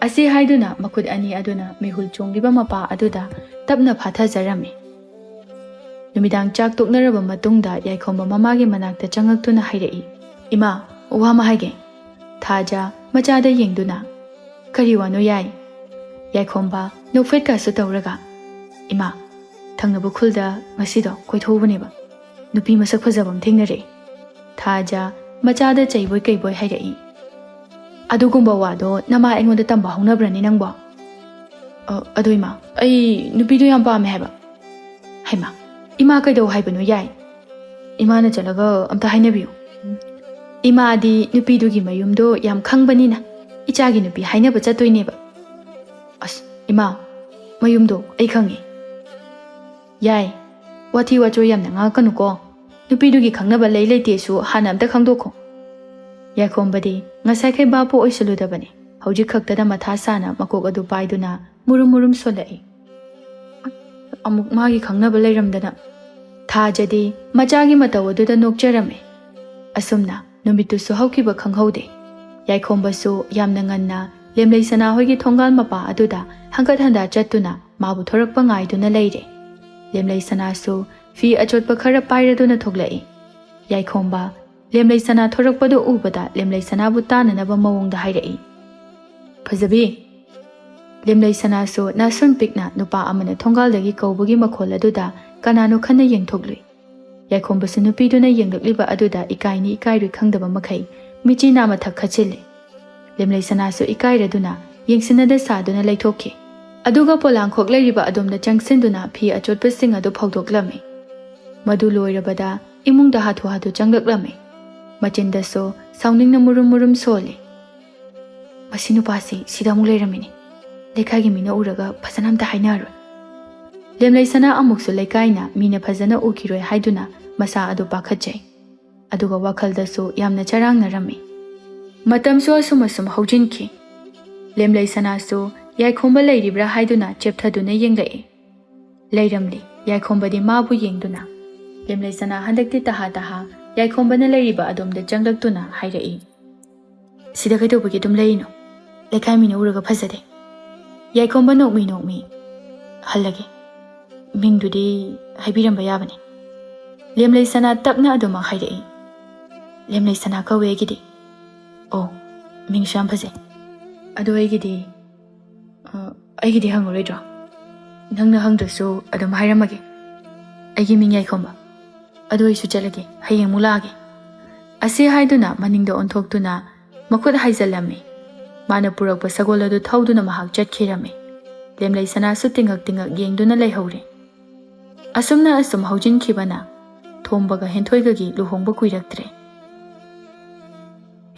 ꯑꯁꯤ ꯍꯥꯏꯗꯨꯅ ꯃꯈꯨꯠ ꯑꯅꯤ ꯑꯗꯨꯅ ꯃꯤꯍꯨꯜ ꯆꯣꯡꯂꯤꯕ ꯃꯄꯥ ꯑꯗꯨꯗ ꯇꯞꯅ ꯐꯥꯊꯖꯔꯝꯃꯤ꯫ ꯅꯨꯃꯤꯗꯥꯡ ꯆꯥꯛ ꯇꯣꯛꯅꯔꯕ ꯃꯇꯨꯡꯗ ꯌꯥꯏꯈꯣꯝꯕ ꯃꯃꯥꯒꯤ ꯃꯅꯥꯛꯇ ꯆꯪꯉꯛꯇꯨꯅ ꯍꯥꯏꯔꯛꯏ, "ꯏꯃꯥ, ꯋꯥ ꯑꯃ ꯍꯥꯏꯒꯦ꯫" ꯊꯥꯖ ꯃꯆꯥꯗ ꯌꯦꯡꯗꯨꯅ, "ꯀꯔꯤ ꯋꯥꯅꯣ ꯌꯥꯏ?" ꯌꯥꯏꯈꯣꯝꯕ ꯅꯣꯛꯐꯦꯠꯀꯁꯨ ꯇꯧꯔꯒ, "ꯏꯃꯥ, ꯊꯪꯅꯕ ꯈꯨꯜꯗ ꯉꯁꯤꯗꯣ ꯀꯣꯏꯊꯣꯛꯎꯕꯅꯦꯕ꯫ ꯅꯨꯄꯤ ꯃꯁꯛ ꯐꯖꯕ ꯑꯃ ꯊꯦꯡꯅꯔꯛꯑꯦ꯫" ꯊꯥꯖ ꯃꯆꯥꯗ ꯆꯩꯕꯣꯏ ꯀꯩꯕꯣꯏ ꯍꯥꯏꯔꯛꯏ, "ꯑꯗꯨꯒꯨꯝꯕ ꯋꯥꯗꯣ ꯅꯃꯥ ꯑꯩꯉꯣꯟꯗ ꯇꯝꯕ ꯍꯧꯅꯕ꯭ꯔꯅꯦ ꯅꯪꯕꯣ?" "ꯑ, ꯑꯗꯣ ꯏꯃꯥ, ꯑꯩ ꯅꯨꯄꯤꯗꯣ ꯌꯥꯝ ꯄꯥꯝꯃꯦ ꯍꯥꯏꯕ꯫" "ꯍꯩꯃꯥ, ꯏꯃꯥ ꯀꯩꯗꯧ ꯍꯥꯏꯕꯅꯣ ꯌꯥꯏ? ꯏꯃꯥꯅ ꯆꯠꯂꯒ ꯑꯝꯇ ꯍꯥꯏꯅꯕꯤꯌꯨ꯫" "ꯏꯃꯥꯗꯤ ꯅꯨꯄꯤꯗꯨꯒꯤ ꯃꯌꯨꯝꯗꯣ ꯌꯥꯝ ꯈꯪꯕꯅꯤꯅ ꯏꯆꯥꯒꯤ ꯅꯨꯄꯤ ꯍꯥꯏꯅꯕ ꯆꯠꯇꯣꯏꯅꯦꯕ꯫" "ꯑꯁ ꯏꯃꯥ, ꯃꯌꯨꯝꯗꯣ ꯑꯩ ꯈꯪꯉꯦ꯫" "ꯌꯥꯏ, ꯋꯥꯊꯤ ꯋꯥꯆꯣꯏ ꯌꯥꯝꯅ ꯉꯥꯡꯉꯛꯀꯅꯨꯀꯣ꯫ ꯅꯨꯄꯤꯗꯨꯒꯤ ꯈꯪꯅꯕ ꯂꯩ ꯂꯩꯇꯦꯁꯨ ꯍꯥꯟꯅ ꯑꯝꯇ ꯈꯪꯗꯣꯛꯈꯣ꯫" ꯌꯥꯏꯈꯣꯝꯕꯗꯤ ꯉꯁꯥꯏꯈꯩ ꯚꯥꯞꯄꯨ ꯑꯣꯏꯁꯤꯜꯂꯨꯗꯕꯅꯤ꯫ ꯍꯧꯖꯤꯛ ꯈꯛꯇꯗ ꯃꯊꯥ ꯁꯥꯅ ꯃꯀꯣꯛ ꯑꯗꯨ ꯄꯥꯏꯗꯨꯅ ꯃꯨꯔꯨꯝ ꯃꯨꯔꯨꯝ ꯁꯣꯜꯂꯛꯏ꯫ ꯑꯃꯨꯛ ꯃꯥꯒꯤ ꯈꯪꯅꯕ ꯂꯩꯔꯝꯗꯅ꯫ ꯊꯥꯖꯗꯤ ꯃꯆꯥꯒꯤ ꯃꯇꯧ ꯑꯗꯨꯗ ꯅꯣꯛꯆꯔꯝꯃꯤ꯫ ꯑꯁꯨꯝꯅ ꯅꯨꯃꯤꯠꯇꯨꯁꯨ ꯍꯧꯈꯤꯕ ꯈꯪꯍꯧꯗꯦ꯫ ꯌꯥꯏꯈꯣꯝꯕꯁꯨ ꯌꯥꯝꯅ ꯉꯟꯅ ꯂꯦꯝꯂꯩ ꯁꯅꯥ ꯍꯣꯏꯒꯤ ꯊꯣꯡꯒꯥꯜ ꯃꯄꯥ ꯑꯗꯨꯗ ꯍꯪꯒꯠ ꯍꯟꯗꯥ ꯆꯠꯇꯨꯅ ꯃꯥꯕꯨ ꯊꯣꯔꯛꯄ ꯉꯥꯏꯗꯨꯅ ꯂꯩꯔꯦ꯫ ꯂꯦꯝꯂꯩ ꯁꯅꯥꯁꯨ ꯐꯤ ꯑꯆꯣꯠꯄ ꯈꯔ ꯄꯥꯏꯔꯗꯨꯅ ꯊꯣꯛꯂꯛꯏ꯫ ꯌꯥꯏꯈꯣꯝꯕ ꯂꯦꯝꯂꯩ ꯁꯅꯥ ꯊꯣꯔꯛꯄꯗꯨ ꯎꯕꯗ ꯂꯦꯝꯂꯩ ꯁꯅꯥꯕꯨ ꯇꯥꯅꯅꯕ ꯃꯑꯣꯡꯗ ꯍꯥꯏꯔꯛꯏ, "ꯐꯖꯕꯤ!" ꯂꯦꯝꯂꯩ ꯁꯅꯥꯁꯨ ꯅꯥꯁꯨꯟ ꯄꯤꯛꯅ ꯅꯨꯄꯥ ꯑꯃꯅ ꯊꯣꯡꯒꯥꯜꯗꯒꯤ ꯀꯧꯕꯒꯤ ꯃꯈꯣꯜ ꯑꯗꯨꯗ ꯀꯅꯥꯅꯣ ꯈꯟꯅ ꯌꯦꯡꯊꯣꯛꯂꯨꯏ꯫ ꯌꯥꯏꯈꯣꯝꯕꯁꯨ ꯅꯨꯄꯤꯗꯨꯅ ꯌꯦꯡꯂꯛꯂꯤꯕ ꯑꯗꯨꯗ ꯏꯀꯥꯏꯅꯤ ꯏꯀꯥꯏꯔꯣꯏ ꯈꯪꯗꯕ ꯃꯈꯩ ꯃꯤꯆꯤ ꯅꯥ ꯃꯊꯛ ꯈꯠꯆꯤꯜꯂꯤ꯫ ꯂꯦꯝꯂꯩ ꯁꯅꯥꯁꯨ ꯏꯀꯥꯏꯔꯗꯨꯅ ꯌꯦꯡꯁꯤꯟꯅꯗ ꯁꯥꯗꯨꯅ ꯂꯩꯊꯣꯛꯈꯤ꯫ ꯑꯗꯨꯒ ꯄꯣꯂꯥꯡꯈꯣꯛ ꯂꯩꯔꯤꯕ ꯑꯗꯣꯝꯗ ꯆꯪꯁꯤꯟꯗꯨꯅ ꯐꯤ ꯑꯆꯣꯠꯄꯁꯤꯡ ꯑꯗꯨ ꯐꯧꯗꯣꯛꯂꯝꯃꯤ꯫ ꯃꯗꯨ ꯂꯣꯏꯔꯕꯗ ꯏꯃꯨꯡꯗ ꯍꯥꯊꯨ ꯍꯥꯊꯨ ꯆꯪꯂꯛꯂꯝꯃꯤ꯫ ꯃꯆꯤꯟꯗꯁꯨ ꯁꯥꯎꯅꯤꯡꯅ ꯃꯨꯔꯨꯝ ꯃꯨꯔꯨꯝ ꯁꯣꯜꯂꯤ꯫ "ꯃꯁꯤ ꯅꯨꯄꯥꯁꯤ ꯁꯤꯗ ꯑꯃꯨꯛ ꯂꯩꯔꯝꯃꯤꯅꯤ꯫ ꯂꯩꯀꯥꯏꯒꯤ ꯃꯤꯅ ꯎꯔꯒ ꯐꯖꯅ ꯑꯝꯇ ꯍꯥꯏꯅꯔꯣꯏ꯫" ꯂꯦꯝꯂꯩ ꯁꯅꯥ ꯑꯃꯨꯛꯁꯨ ꯂꯩꯀꯥꯏꯅ ꯃꯤꯅ ꯐꯖꯅ ꯎꯈꯤꯔꯣꯏ ꯍꯥꯏꯗꯨꯅ ꯃꯁꯥ ꯑꯗꯨ ꯄꯥꯈꯠꯆꯩ꯫ ꯑꯗꯨꯒ ꯋꯥꯈꯜꯗꯁꯨ ꯌꯥꯝꯅ ꯆꯔꯥꯡꯅꯔꯝꯃꯤ꯫ ꯃꯇꯝꯁꯨ ꯑꯁꯨꯝ ꯑꯁꯨꯝ ꯍꯧꯖꯤꯟꯈꯤ꯫ ꯂꯦꯝꯂꯩ ꯁꯅꯥꯁꯨ ꯌꯥꯏꯈꯣꯝꯕ ꯂꯩꯔꯤꯕ꯭ꯔꯥ ꯍꯥꯏꯗꯨꯅ ꯆꯦꯞꯊꯗꯨꯅ ꯌꯦꯡꯂꯛꯏ꯫ ꯂꯩꯔꯝꯂꯦ꯫ ꯌꯥꯏꯈꯣꯝꯕꯗꯤ ꯃꯥꯕꯨ ꯌꯦꯡꯗꯨꯅ, "ꯂꯦꯝꯂꯩ ꯁꯅꯥ ꯍꯟꯗꯛꯇꯤ ꯇꯍꯥ ꯇꯍꯥ ꯌꯥꯏꯈꯣꯝꯕꯅ ꯂꯩꯔꯤꯕ ꯑꯗꯣꯝꯗ ꯆꯪꯂꯛꯇꯨꯅ ꯍꯥꯏꯔꯛꯏ, "ꯁꯤꯗ ꯀꯩꯗꯧꯕꯒꯤ ꯑꯗꯨꯝ ꯂꯩꯔꯤꯅꯣ? ꯂꯩꯀꯥꯏ ꯃꯤꯅ ꯎꯔꯒ ꯐꯖꯗꯦ꯫" ꯌꯥꯏꯈꯣꯝꯕ ꯅꯣꯛꯃꯤ ꯅꯣꯛꯃꯤ, "ꯍꯜꯂꯒꯦ꯫ ꯃꯤꯡꯗꯨꯗꯤ ꯍꯥꯏꯕꯤꯔꯝꯕ ꯌꯥꯕꯅꯤ꯫" ꯂꯦꯝꯂꯩ ꯁꯅꯥ ꯇꯞꯅ ꯑꯗꯨꯃꯛ ꯍꯥꯏꯔꯛꯏ, "ꯂꯦꯝꯂꯩ ꯁꯅꯥ ꯀꯧꯋꯦ ꯑꯩꯒꯤꯗꯤ꯫" "ꯑꯣ, ꯃꯤꯡꯁꯨ ꯌꯥꯝ ꯐꯖꯩ꯫ ꯑꯗꯣ ꯑꯩꯒꯤꯗꯤ, ꯑ, ꯑꯩꯒꯤꯗꯤ ꯍꯪꯉꯔꯣꯏꯗ꯭ꯔꯣ? ꯅꯪꯅ ꯍꯪꯗ꯭ꯔꯁꯨ ꯑꯗꯨꯝ ꯍꯥꯏꯔꯝꯃꯒꯦ꯫ ꯑꯩꯒꯤ ꯃꯤꯡ ꯌꯥꯏꯈꯣꯝꯕ꯫ ꯑꯗꯨ ꯑꯩꯁꯨ ꯆꯠꯂꯒꯦ, ꯍꯌꯦꯡ ꯑꯃꯨꯛ ꯂꯥꯛꯑꯒꯦ꯫" ꯑꯁꯤ ꯍꯥꯏꯗꯨꯅ ꯃꯅꯤꯡꯗ ꯑꯣꯟꯊꯣꯛꯇꯨꯅ ꯃꯈꯨꯠ ꯍꯥꯏꯖꯜꯂꯝꯃꯤ꯫ ꯃꯥꯅ ꯄꯨꯔꯛꯄ ꯁꯒꯣꯜ ꯑꯗꯨ ꯊꯧꯗꯨꯅ ꯃꯍꯥꯛ ꯆꯠꯈꯤꯔꯝꯃꯤ꯫ ꯂꯦꯝꯂꯩ ꯁꯅꯥꯁꯨ ꯇꯤꯡꯉꯛ ꯇꯤꯡꯉꯛ ꯌꯦꯡꯗꯨꯅ ꯂꯩꯍꯧꯔꯦ꯫ ꯑꯁꯨꯝꯅ ꯑꯁꯨꯝ ꯍꯧꯖꯤꯟꯈꯤꯕꯅ ꯊꯣꯝꯕꯒ ꯍꯦꯟꯊꯣꯏꯒꯒꯤ ꯂꯨꯍꯣꯡꯕ ꯀꯨꯏꯔꯛꯇ꯭ꯔꯦ꯫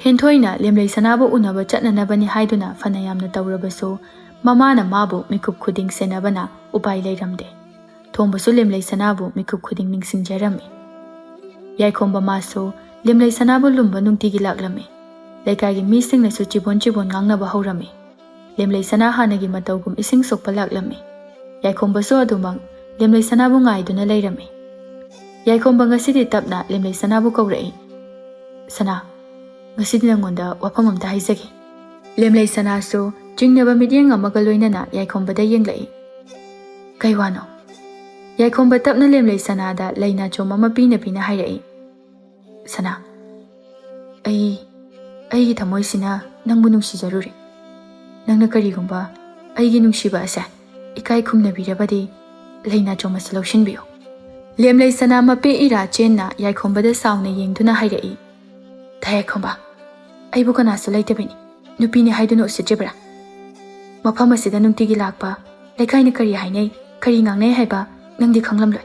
ꯍꯦꯟꯊꯣꯏꯅ ꯂꯦꯝꯂꯩ ꯁꯅꯥꯕꯨ ꯎꯅꯕ ꯆꯠꯅꯅꯕꯅꯤ ꯍꯥꯏꯗꯨꯅ ꯐꯅ ꯌꯥꯝꯅ ꯇꯧꯔꯕꯁꯨ, ꯃꯃꯥꯅ ꯃꯥꯕꯨ ꯃꯤꯀꯨꯞ ꯈꯨꯗꯤꯡ ꯁꯦꯟꯅꯕꯅ ꯎꯄꯥꯏ ꯂꯩꯔꯝꯗꯦ꯫ ꯊꯣꯝꯕꯁꯨ ꯂꯦꯝꯂꯩ ꯁꯅꯥꯕꯨ ꯃꯤꯀꯨꯞ ꯈꯨꯗꯤꯡ ꯅꯤꯡꯁꯤꯡꯖꯔꯝꯃꯤ꯫ ꯌꯥꯏꯈꯣꯝꯕ ꯃꯥꯁꯨ ꯂꯦꯝꯂꯩ ꯁꯅꯥꯕꯨ ꯂꯨꯝꯕ ꯅꯨꯡꯇꯤꯒꯤ ꯂꯥꯛꯂꯝꯃꯤ꯫ ꯂꯩꯀꯥꯏꯒꯤ ꯃꯤꯁꯤꯡꯅꯁꯨ ꯆꯤꯕꯣꯟ ꯆꯤꯕꯣꯟ ꯉꯥꯡꯅꯕ ꯍꯧꯔꯝꯃꯤ꯫ ꯂꯦꯝꯂꯩ ꯁꯅꯥ ꯍꯥꯟꯅꯒꯤ ꯃꯇꯧꯒꯨꯝ ꯏꯁꯤꯡ ꯁꯣꯛꯄ ꯂꯥꯛꯂꯝꯃꯤ꯫ ꯌꯥꯏꯈꯣꯝꯕꯁꯨ ꯑꯗꯨꯃꯛ ꯂꯦꯝꯂꯩ ꯁꯅꯥꯕꯨ ꯉꯥꯏꯗꯨꯅ ꯂꯩꯔꯝꯃꯤ꯫ ꯌꯥꯏꯈꯣꯝꯕ ꯉꯁꯤꯗꯤ ꯇꯞꯅ ꯂꯦꯝꯂꯩ ꯁꯅꯥꯕꯨ ꯀꯧꯔꯛꯏ, "ꯁꯅꯥ, ꯉꯁꯤꯗꯤ ꯅꯪꯉꯣꯟꯗ ꯋꯥꯐꯝ ꯑꯝꯇ ꯍꯥꯏꯖꯒꯦ꯫" ꯂꯦꯝꯂꯩ ꯁꯅꯥꯁꯨ ꯆꯤꯡꯅꯕ ꯃꯤꯠꯌꯦꯡ ꯑꯃꯒ ꯂꯣꯏꯅꯅ ꯌꯥꯏꯈꯣꯝꯕꯗ ꯌꯦꯡꯂꯛꯏ꯫ "ꯀꯩ ꯋꯥꯅꯣ?" ꯌꯥꯏꯈꯣꯝꯕ ꯇꯞꯅ ꯂꯦꯝꯂꯩ ꯁꯅꯥꯗ ꯂꯩ ꯅꯥꯆꯣꯝ ꯑꯃ ꯄꯤꯅ ꯄꯤꯅ ꯍꯥꯏꯔꯛꯏ꯫ "ꯁꯅꯥ, ꯑꯩ, ꯑꯩꯒꯤ ꯊꯃꯣꯏꯁꯤꯅ ꯅꯪꯕꯨ ꯅꯨꯡꯁꯤꯖꯔꯨꯔꯦ꯫ ꯅꯪꯅ ꯀꯔꯤꯒꯨꯝꯕ ꯑꯩꯒꯤ ꯅꯨꯡꯁꯤꯕ ꯑꯁꯦ ꯏꯀꯥꯏ ꯈꯨꯝꯅꯕꯤꯔꯕꯗꯤ ꯂꯩ ꯅꯥꯆꯣꯝ ꯑꯁꯤ ꯂꯧꯁꯤꯟꯕꯤꯌꯨ꯫" ꯂꯦꯝꯂꯩ ꯁꯅꯥ ꯃꯄꯦ ꯏꯔꯥ ꯆꯦꯟꯅ ꯌꯥꯏꯈꯣꯝꯕꯗ ꯁꯥꯎꯅ ꯌꯦꯡꯗꯨꯅ ꯍꯥꯏꯔꯛꯏ, "ꯊꯌꯥꯏꯈꯣꯝꯕ, ꯑꯩꯕꯨ ꯀꯅꯥꯁꯨ ꯂꯩꯇꯕꯤꯅꯤ꯫ ꯅꯨꯄꯤꯅꯤ ꯍꯥꯏꯗꯨꯅ ꯎꯁꯤꯠꯇ꯭ꯔꯤꯕ꯭ꯔꯥ? ꯃꯐꯝ ꯑꯁꯤꯗ ꯅꯨꯡꯇꯤꯒꯤ ꯂꯥꯛꯄ, ꯂꯩꯀꯥꯏꯅ ꯀꯔꯤ ꯍꯥꯏꯅꯩ, ꯀꯔꯤ ꯉꯥꯡꯅꯩ ꯍꯥꯏꯕ ꯅꯪꯗꯤ ꯈꯪꯂꯝꯂꯣꯏ꯫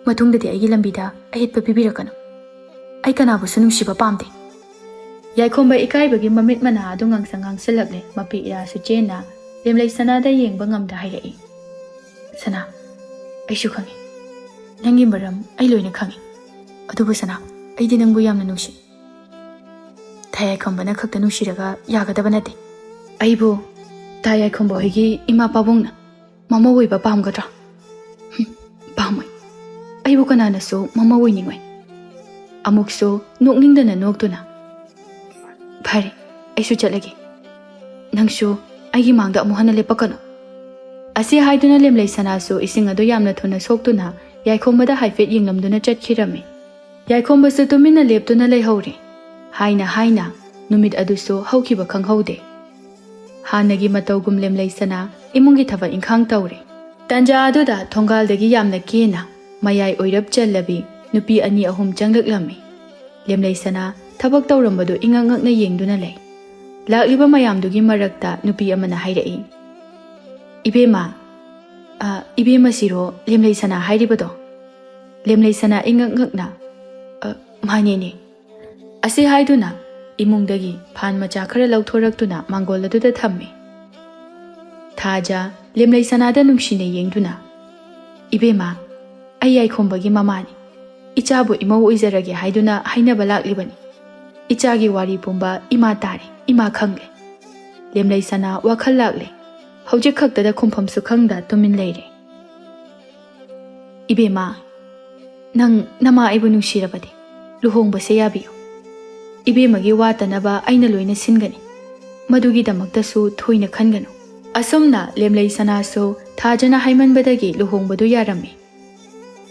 ꯃꯇꯨꯡꯗꯗꯤ ꯑꯩꯒꯤ ꯂꯝꯕꯤꯗ ꯑꯌꯦꯠꯄ ꯄꯤꯕꯤꯔꯛꯀꯅꯨ꯫ ꯑꯩ ꯀꯅꯥꯕꯨꯁꯨ ꯅꯨꯡꯁꯤꯕ ꯄꯥꯝꯗꯦ꯫" ꯌꯥꯏꯈꯣꯝꯕ ꯏꯀꯥꯏꯕꯒꯤ ꯃꯃꯤꯠ ꯃꯅꯥ ꯑꯗꯨ ꯉꯥꯡꯁꯪ ꯉꯥꯡꯁꯤꯜꯂꯛꯂꯦ꯫ ꯃꯄꯤ ꯏꯔꯥꯁꯨ ꯆꯦꯟꯅ ꯂꯦꯝꯂꯩ ꯁꯅꯥꯗ ꯌꯦꯡꯕ ꯉꯝꯗ ꯍꯥꯏꯔꯛꯏ, "ꯁꯅꯥ, ꯑꯩꯁꯨ ꯈꯪꯉꯤ꯫ ꯅꯪꯒꯤ ꯃꯔꯝ ꯑꯩ ꯂꯣꯏꯅ ꯈꯪꯉꯤ꯫ ꯑꯗꯨꯕꯨ ꯁꯅꯥ, ꯑꯩꯗꯤ ꯅꯪꯕꯨ ꯌꯥꯝꯅ ꯅꯨꯡꯁꯤ꯫" "ꯊꯌꯥꯏꯈꯣꯝꯕꯅ ꯈꯛꯇ ꯅꯨꯡꯁꯤꯔꯒ ꯌꯥꯒꯗꯕ ꯅꯠꯇꯦ꯫ ꯑꯩꯕꯨ ꯇꯥ ꯌꯥꯏꯈꯣꯝꯕ ꯍꯣꯏꯒꯤ ꯏꯃꯥ ꯄꯥꯕꯨꯡꯅ ꯃꯃꯧ ꯑꯣꯏꯕ ꯄꯥꯝꯒꯗ꯭ꯔꯣ? ꯍꯨꯝ, ꯄꯥꯝꯃꯣꯏ꯫ ꯑꯩꯕꯨ ꯀꯅꯥꯅꯁꯨ ꯃꯃꯧ ꯑꯣꯏꯅꯤꯡꯉꯣꯏ꯫ ꯑꯃꯨꯛꯁꯨ ꯅꯣꯛꯅꯤꯡꯗꯅ ꯅꯣꯛꯇꯨꯅ, "ꯐꯔꯦ, ꯑꯩꯁꯨ ꯆꯠꯂꯒꯦ꯫ ꯅꯪꯁꯨ ꯑꯩꯒꯤ ꯃꯥꯡꯗ ꯑꯃꯨꯛ ꯍꯟꯅ ꯂꯦꯞꯄꯛꯀꯅꯨ"꯫ ꯑꯁꯤ ꯍꯥꯏꯗꯨꯅ ꯂꯦꯝꯂꯩ ꯁꯅꯥꯁꯨ ꯏꯁꯤꯡ ꯑꯗꯨ ꯌꯥꯝꯅ ꯊꯨꯅ ꯁꯣꯛꯇꯨꯅ ꯌꯥꯏꯈꯣꯝꯕꯗ ꯍꯥꯏꯐꯦꯠ ꯌꯦꯡꯂꯝꯗꯨꯅ ꯆꯠꯈꯤꯔꯝꯃꯤ꯫ ꯌꯥꯏꯈꯣꯝꯕꯁꯨ ꯇꯨꯃꯤꯟꯅ ꯂꯦꯞꯇꯨꯅ ꯂꯩꯍꯧꯔꯦ꯫ ꯍꯥꯏꯅ ꯍꯥꯏꯅ ꯅꯨꯃꯤꯠ ꯑꯗꯨꯁꯨ ꯍꯧꯈꯤꯕ ꯈꯪꯍꯧꯗꯦ꯫ ꯍꯥꯟꯅꯒꯤ ꯃꯇꯧꯒꯨꯝ ꯂꯦꯝꯂꯩ ꯁꯅꯥ ꯏꯃꯨꯡꯒꯤ ꯊꯕꯛ ꯏꯪꯈꯥꯡ ꯇꯧꯔꯦ꯫ ꯇꯟꯖꯥ ꯑꯗꯨꯗ ꯊꯣꯡꯒꯥꯜꯗꯒꯤ ꯌꯥꯝꯅ ꯀꯦꯅ ꯃꯌꯥꯏ ꯑꯣꯏꯔꯞ ꯆꯜꯂꯕꯤ ꯅꯨꯄꯤ ꯑꯅꯤ ꯑꯍꯨꯝ ꯆꯪꯂꯛꯂꯝꯃꯤ꯫ ꯂꯦꯝꯂꯩ ꯁꯅꯥ ꯊꯕꯛ ꯇꯧꯔꯝꯕꯗꯨ ꯏꯉꯛ ꯉꯛꯅ ꯌꯦꯡꯗꯨꯅ ꯂꯩ꯫ ꯂꯥꯛꯂꯤꯕ ꯃꯌꯥꯝꯗꯨꯒꯤ ꯃꯔꯛꯇ ꯅꯨꯄꯤ ꯑꯃꯅ ꯍꯥꯏꯔꯛꯏ, "ꯏꯕꯦꯝꯃ, ꯑ, ꯏꯕꯦꯝꯃꯁꯤꯔꯣ ꯂꯦꯝꯂꯩ ꯁꯅꯥ ꯍꯥꯏꯔꯤꯕꯗꯣ?" ꯂꯦꯝꯂꯩ ꯁꯅꯥ ꯏꯉꯛ ꯉꯛꯅ, "ꯑ, ꯃꯥꯅꯦꯅꯦ"꯫ ꯑꯁꯤ ꯍꯥꯏꯗꯨꯅ ꯏꯃꯨꯡꯗꯒꯤ ꯐꯥꯟ ꯃꯆꯥ ꯈꯔ ꯂꯧꯊꯣꯔꯛꯇꯨꯅ ꯃꯥꯡꯒꯣꯜ ꯑꯗꯨꯗ ꯊꯝꯃꯤ꯫ ꯊꯥꯖ ꯂꯦꯝꯂꯩ ꯁꯅꯥꯗ ꯅꯨꯡꯁꯤꯅ ꯌꯦꯡꯗꯨꯅ, "ꯏꯕꯦꯝꯃ, ꯑꯩ ꯌꯥꯏꯈꯣꯝꯕꯒꯤ ꯃꯃꯥꯅꯤ꯫ ꯏꯆꯥꯕꯨ ꯏꯃꯧ ꯑꯣꯏꯖꯔꯒꯦ ꯍꯥꯏꯗꯨꯅ ꯍꯥꯏꯅꯕ ꯂꯥꯛꯂꯤꯕꯅꯤ꯫ ꯏꯆꯥꯒꯤ ꯋꯥꯔꯤ ꯄꯨꯝꯕ ꯏꯃꯥ ꯇꯥꯔꯦ, ꯏꯃꯥ ꯈꯪꯂꯦ"꯫ ꯂꯦꯝꯂꯩ ꯁꯅꯥ ꯋꯥꯈꯜ ꯂꯥꯛꯂꯦ꯫ ꯍꯧꯖꯤꯛ ꯈꯛꯇꯗ ꯈꯨꯝꯐꯝꯁꯨ ꯈꯪꯗ ꯇꯨꯃꯤꯟ ꯂꯩꯔꯦ꯫ "ꯏꯕꯦꯝꯃ, ꯅꯪ ꯅꯃꯥ ꯑꯩꯕꯨ ꯅꯨꯡꯁꯤꯔꯕꯗꯤ ꯂꯨꯍꯣꯡꯕꯁꯦ ꯌꯥꯕꯤꯌꯨ꯫ ꯏꯕꯦꯝꯃꯒꯤ ꯋꯥꯠꯇꯅꯕ ꯑꯩꯅ ꯂꯣꯏꯅ ꯁꯤꯟꯒꯅꯤ꯫ ꯃꯗꯨꯒꯤꯗꯃꯛꯇꯁꯨ ꯊꯣꯏꯅ ꯈꯟꯒꯅꯨ"꯫ ꯑꯁꯨꯝꯅ ꯂꯦꯝꯂꯩ ꯁꯅꯥꯁꯨ ꯊꯥꯖꯅ ꯍꯥꯏꯃꯟꯕꯗꯒꯤ ꯂꯨꯍꯣꯡꯕꯗꯨ ꯌꯥꯔꯝꯃꯤ꯫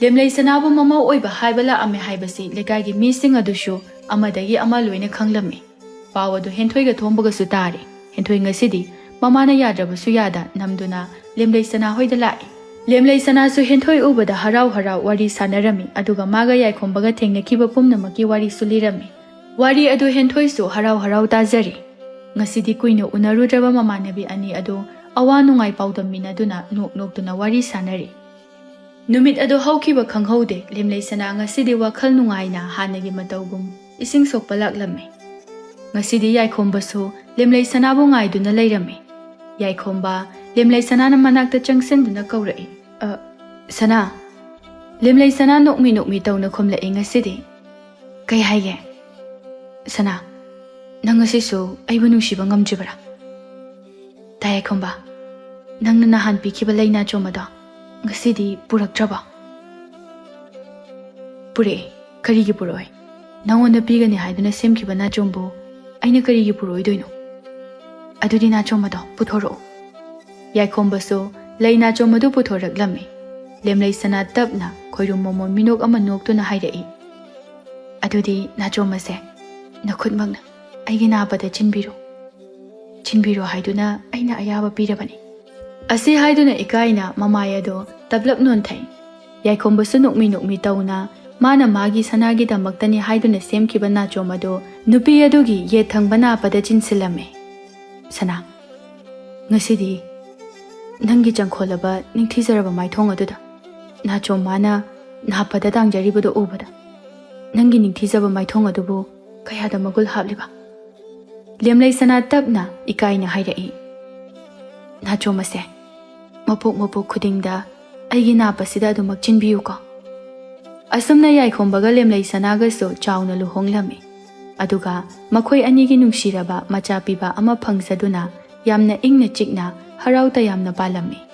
ꯂꯦꯝꯂꯩ ꯁꯅꯥꯕꯨ ꯃꯃꯧ ꯑꯣꯏꯕ ꯍꯥꯏꯕ ꯂꯥꯛꯑꯝꯃꯦ ꯍꯥꯏꯕꯁꯤ ꯂꯩꯀꯥꯏꯒꯤ ꯃꯤꯁꯤꯡ ꯑꯗꯨꯁꯨ ꯑꯃꯗꯒꯤ ꯑꯃ ꯂꯣꯏꯅ ꯈꯪꯂꯝꯃꯤ꯫ ꯄꯥꯎ ꯑꯗꯨ ꯍꯦꯟꯊꯣꯏꯒ ꯊꯣꯝꯕꯒꯁꯨ ꯇꯥꯔꯦ꯫ ꯍꯦꯟꯊꯣꯏ ꯉꯁꯤꯗꯤ ꯃꯃꯥꯅ ꯌꯥꯗ꯭ꯔꯕꯁꯨ ꯌꯥꯗ ꯅꯝꯗꯨꯅ ꯂꯦꯝꯂꯩ ꯁꯅꯥ ꯍꯣꯏꯗ ꯂꯥꯛꯏ꯫ ꯂꯦꯝꯂꯩ ꯁꯅꯥꯁꯨ ꯍꯦꯟꯊꯣꯏ ꯎꯕꯗ ꯍꯔꯥꯎ ꯍꯔꯥꯎ ꯋꯥꯔꯤ ꯁꯥꯟꯅꯔꯝꯃꯤ, ꯑꯗꯨꯒ ꯃꯥꯒ ꯌꯥꯏꯈꯣꯝꯕꯒ ꯊꯦꯡꯅꯈꯤꯕ ꯄꯨꯝꯅꯃꯛꯀꯤ ꯋꯥꯔꯤꯁꯨ ꯂꯤꯔꯝꯃꯤ꯫ ꯋꯥꯔꯤ ꯑꯗꯨ ꯍꯦꯟꯊꯣꯏꯁꯨ ꯍꯔꯥꯎ ꯍꯔꯥꯎ ꯇꯥꯖꯔꯤ꯫ ꯉꯁꯤꯗꯤ ꯀꯨꯏꯅ ꯎꯅꯔꯨꯗ꯭ꯔꯕ ꯃꯃꯥꯟꯅꯕꯤ ꯑꯅꯤ ꯑꯗꯨ ꯑꯋꯥ ꯅꯨꯡꯉꯥꯏ ꯄꯥꯎꯗꯝꯃꯤꯟꯅꯗꯨꯅ ꯅꯣꯛ ꯅꯣꯛꯇꯨꯅ ꯋꯥꯔꯤ ꯁꯥꯟꯅꯔꯤ꯫ ꯅꯨꯃꯤꯠ ꯑꯗꯨ ꯍꯧꯈꯤꯕ ꯈꯪꯍꯧꯗꯦ꯫ ꯂꯦꯝꯂꯩ ꯁꯅꯥ ꯉꯁꯤꯗꯤ ꯋꯥꯈꯜ ꯅꯨꯡꯉꯥꯏꯅ ꯍꯥꯟꯅꯒꯤ ꯃꯇꯧꯒꯨꯝ ꯏꯁꯤꯡ ꯁꯣꯛꯄ ꯂꯥꯛꯂꯝꯃꯤ꯫ ꯉꯁꯤꯗꯤ ꯌꯥꯏꯈꯣꯝꯕꯁꯨ ꯂꯦꯝꯂꯩ ꯁꯅꯥꯕꯨ ꯉꯥꯏꯗꯨꯅ ꯂꯩꯔꯝꯃꯤ꯫ ꯌꯥꯏꯈꯣꯝꯕ ꯂꯦꯝꯂꯩ ꯁꯅꯥꯅ ꯃꯅꯥꯛꯇ ꯆꯪꯁꯤꯟꯗꯨꯅ ꯀꯧꯔꯛꯏ, "ꯑ, ꯁꯅꯥ!" ꯂꯦꯝꯂꯩ ꯁꯅꯥ ꯅꯣꯛꯃꯤ ꯅꯣꯛꯃꯤ ꯇꯧꯅ ꯈꯨꯝꯂꯛꯏ ꯉꯁꯤꯗꯤ꯫ "ꯀꯩ ꯍꯥꯏꯒꯦ? ꯁꯅꯥ, ꯅꯪ ꯉꯁꯤꯁꯨ ꯑꯩꯕꯨ ꯅꯨꯡꯁꯤꯕ ꯉꯝꯗ꯭ꯔꯤꯕꯔꯥ? ꯇꯥ ꯌꯥꯏꯈꯣꯝꯕ, ꯅꯪꯅ ꯅꯍꯥꯟ ꯄꯤꯈꯤꯕ ꯂꯩꯅꯥꯆꯣꯝ ꯑꯗꯣ ꯉꯁꯤꯗꯤ ꯄꯨꯔꯛꯇ꯭ꯔꯕꯣ?" "ꯄꯨꯔꯛꯑꯦ꯫ ꯀꯔꯤꯒꯤ ꯄꯨꯔꯛꯑꯣꯏ? ꯅꯉꯣꯟꯗ ꯄꯤꯒꯅꯤ ꯍꯥꯏꯗꯨꯅ ꯁꯦꯝꯈꯤꯕ ꯅꯥꯆꯣꯝꯕꯨ ꯑꯩꯅ ꯀꯔꯤꯒꯤ ꯄꯨꯔꯛꯑꯣꯏꯗꯣꯏꯅꯣ? ꯑꯗꯨꯗꯤ ꯅꯥꯆꯣꯝ ꯑꯗꯣ ꯄꯨꯊꯣꯔꯛꯎ꯫ ꯌꯥꯏꯈꯣꯝꯕꯁꯨ ꯂꯩ ꯅꯥꯆꯣꯝ ꯑꯗꯨ ꯄꯨꯊꯣꯔꯛꯂꯝꯃꯤ꯫ ꯂꯦꯝꯂꯩ ꯁꯅꯥ ꯇꯞꯅ ꯈꯣꯏꯔꯨꯝ ꯃꯣꯃꯣꯟ ꯃꯤꯅꯣꯛ ꯑꯃ ꯅꯣꯛꯇꯨꯅ ꯍꯥꯏꯔꯛꯏ, "ꯑꯗꯨꯗꯤ ꯅꯥꯆꯣꯝ ꯑꯁꯦ ꯅꯈꯨꯠꯃꯛꯅ ꯑꯩꯒꯤ ꯅꯥꯄꯗ ꯆꯤꯟꯕꯤꯔꯣ, ꯆꯤꯟꯕꯤꯔꯣ ꯍꯥꯏꯗꯨꯅ ꯑꯩꯅ ꯑꯌꯥꯕ ꯄꯤꯔꯕꯅꯤ"꯫ ꯑꯁꯤ ꯍꯥꯏꯗꯨꯅ ꯏꯀꯥꯏꯅ ꯃꯃꯥꯏ ꯑꯗꯣ ꯇꯞꯂꯞ ꯅꯣꯟꯊꯩ꯫ ꯌꯥꯏꯈꯣꯝꯕꯁꯨ ꯅꯣꯛꯃꯤ ꯅꯣꯛꯃꯤ ꯇꯧꯅ ꯃꯥꯅ ꯃꯥꯒꯤ ꯁꯅꯥꯒꯤꯗꯃꯛꯇꯅꯤ ꯍꯥꯏꯗꯨꯅ ꯁꯦꯝꯈꯤꯕ ꯅꯥꯆꯣꯝ ꯑꯗꯨ ꯅꯨꯄꯤ ꯑꯗꯨꯒꯤ ꯌꯦꯠ ꯊꯪꯕ ꯅꯥꯄꯗ ꯆꯤꯟꯁꯤꯜꯂꯝꯃꯤ꯫ "ꯁꯅꯥ, ꯉꯁꯤꯗꯤ ꯅꯪꯒꯤ ꯆꯪꯈꯣꯜꯂꯕ ꯅꯤꯡꯊꯤꯖꯔꯕ ꯃꯥꯏꯊꯣꯡ ꯑꯗꯨꯗ ꯅꯥꯆꯣꯝ ꯃꯥꯅ ꯅꯥꯄꯗ ꯇꯥꯡꯖꯔꯤꯕꯗꯨ ꯎꯕꯗ ꯅꯪꯒꯤ ꯅꯤꯡꯊꯤꯖꯕ ꯃꯥꯏꯊꯣꯡ ꯑꯗꯨꯕꯨ ꯀꯌꯥꯗ ꯃꯒꯨꯜ ꯍꯥꯞꯂꯤꯕ?" ꯂꯦꯝꯂꯩ ꯁꯅꯥ ꯇꯞꯅ ꯏꯀꯥꯏꯅ ꯍꯥꯏꯔꯛꯏ, "ꯅꯥꯆꯣꯝ ꯑꯁꯦ ꯃꯄꯣꯛ ꯃꯄꯣꯛ ꯈꯨꯗꯤꯡꯗ ꯑꯩꯒꯤ ꯅꯥꯄꯁꯤꯗ ꯑꯗꯨꯃꯛ ꯆꯤꯟꯕꯤꯌꯨꯀꯣ"꯫ ꯑꯁꯨꯝꯅ ꯌꯥꯏꯈꯣꯝꯕꯒ ꯂꯦꯝꯂꯩ ꯁꯅꯥꯒꯁꯨ ꯆꯥꯎꯅ ꯂꯨꯍꯣꯡꯂꯝꯃꯤ꯫ ꯑꯗꯨꯒ ꯃꯈꯣꯏ ꯑꯅꯤꯒꯤ ꯅꯨꯡꯁꯤꯔꯕ ꯃꯆꯥ ꯄꯤꯕ ꯑꯃ ꯐꯪꯖꯗꯨꯅ ꯌꯥꯝꯅ ꯏꯪꯅ ꯆꯤꯛꯅ ꯍꯔꯥꯎ ꯇꯌꯥꯝꯅ ꯄꯥꯜꯂꯝꯃꯤ꯫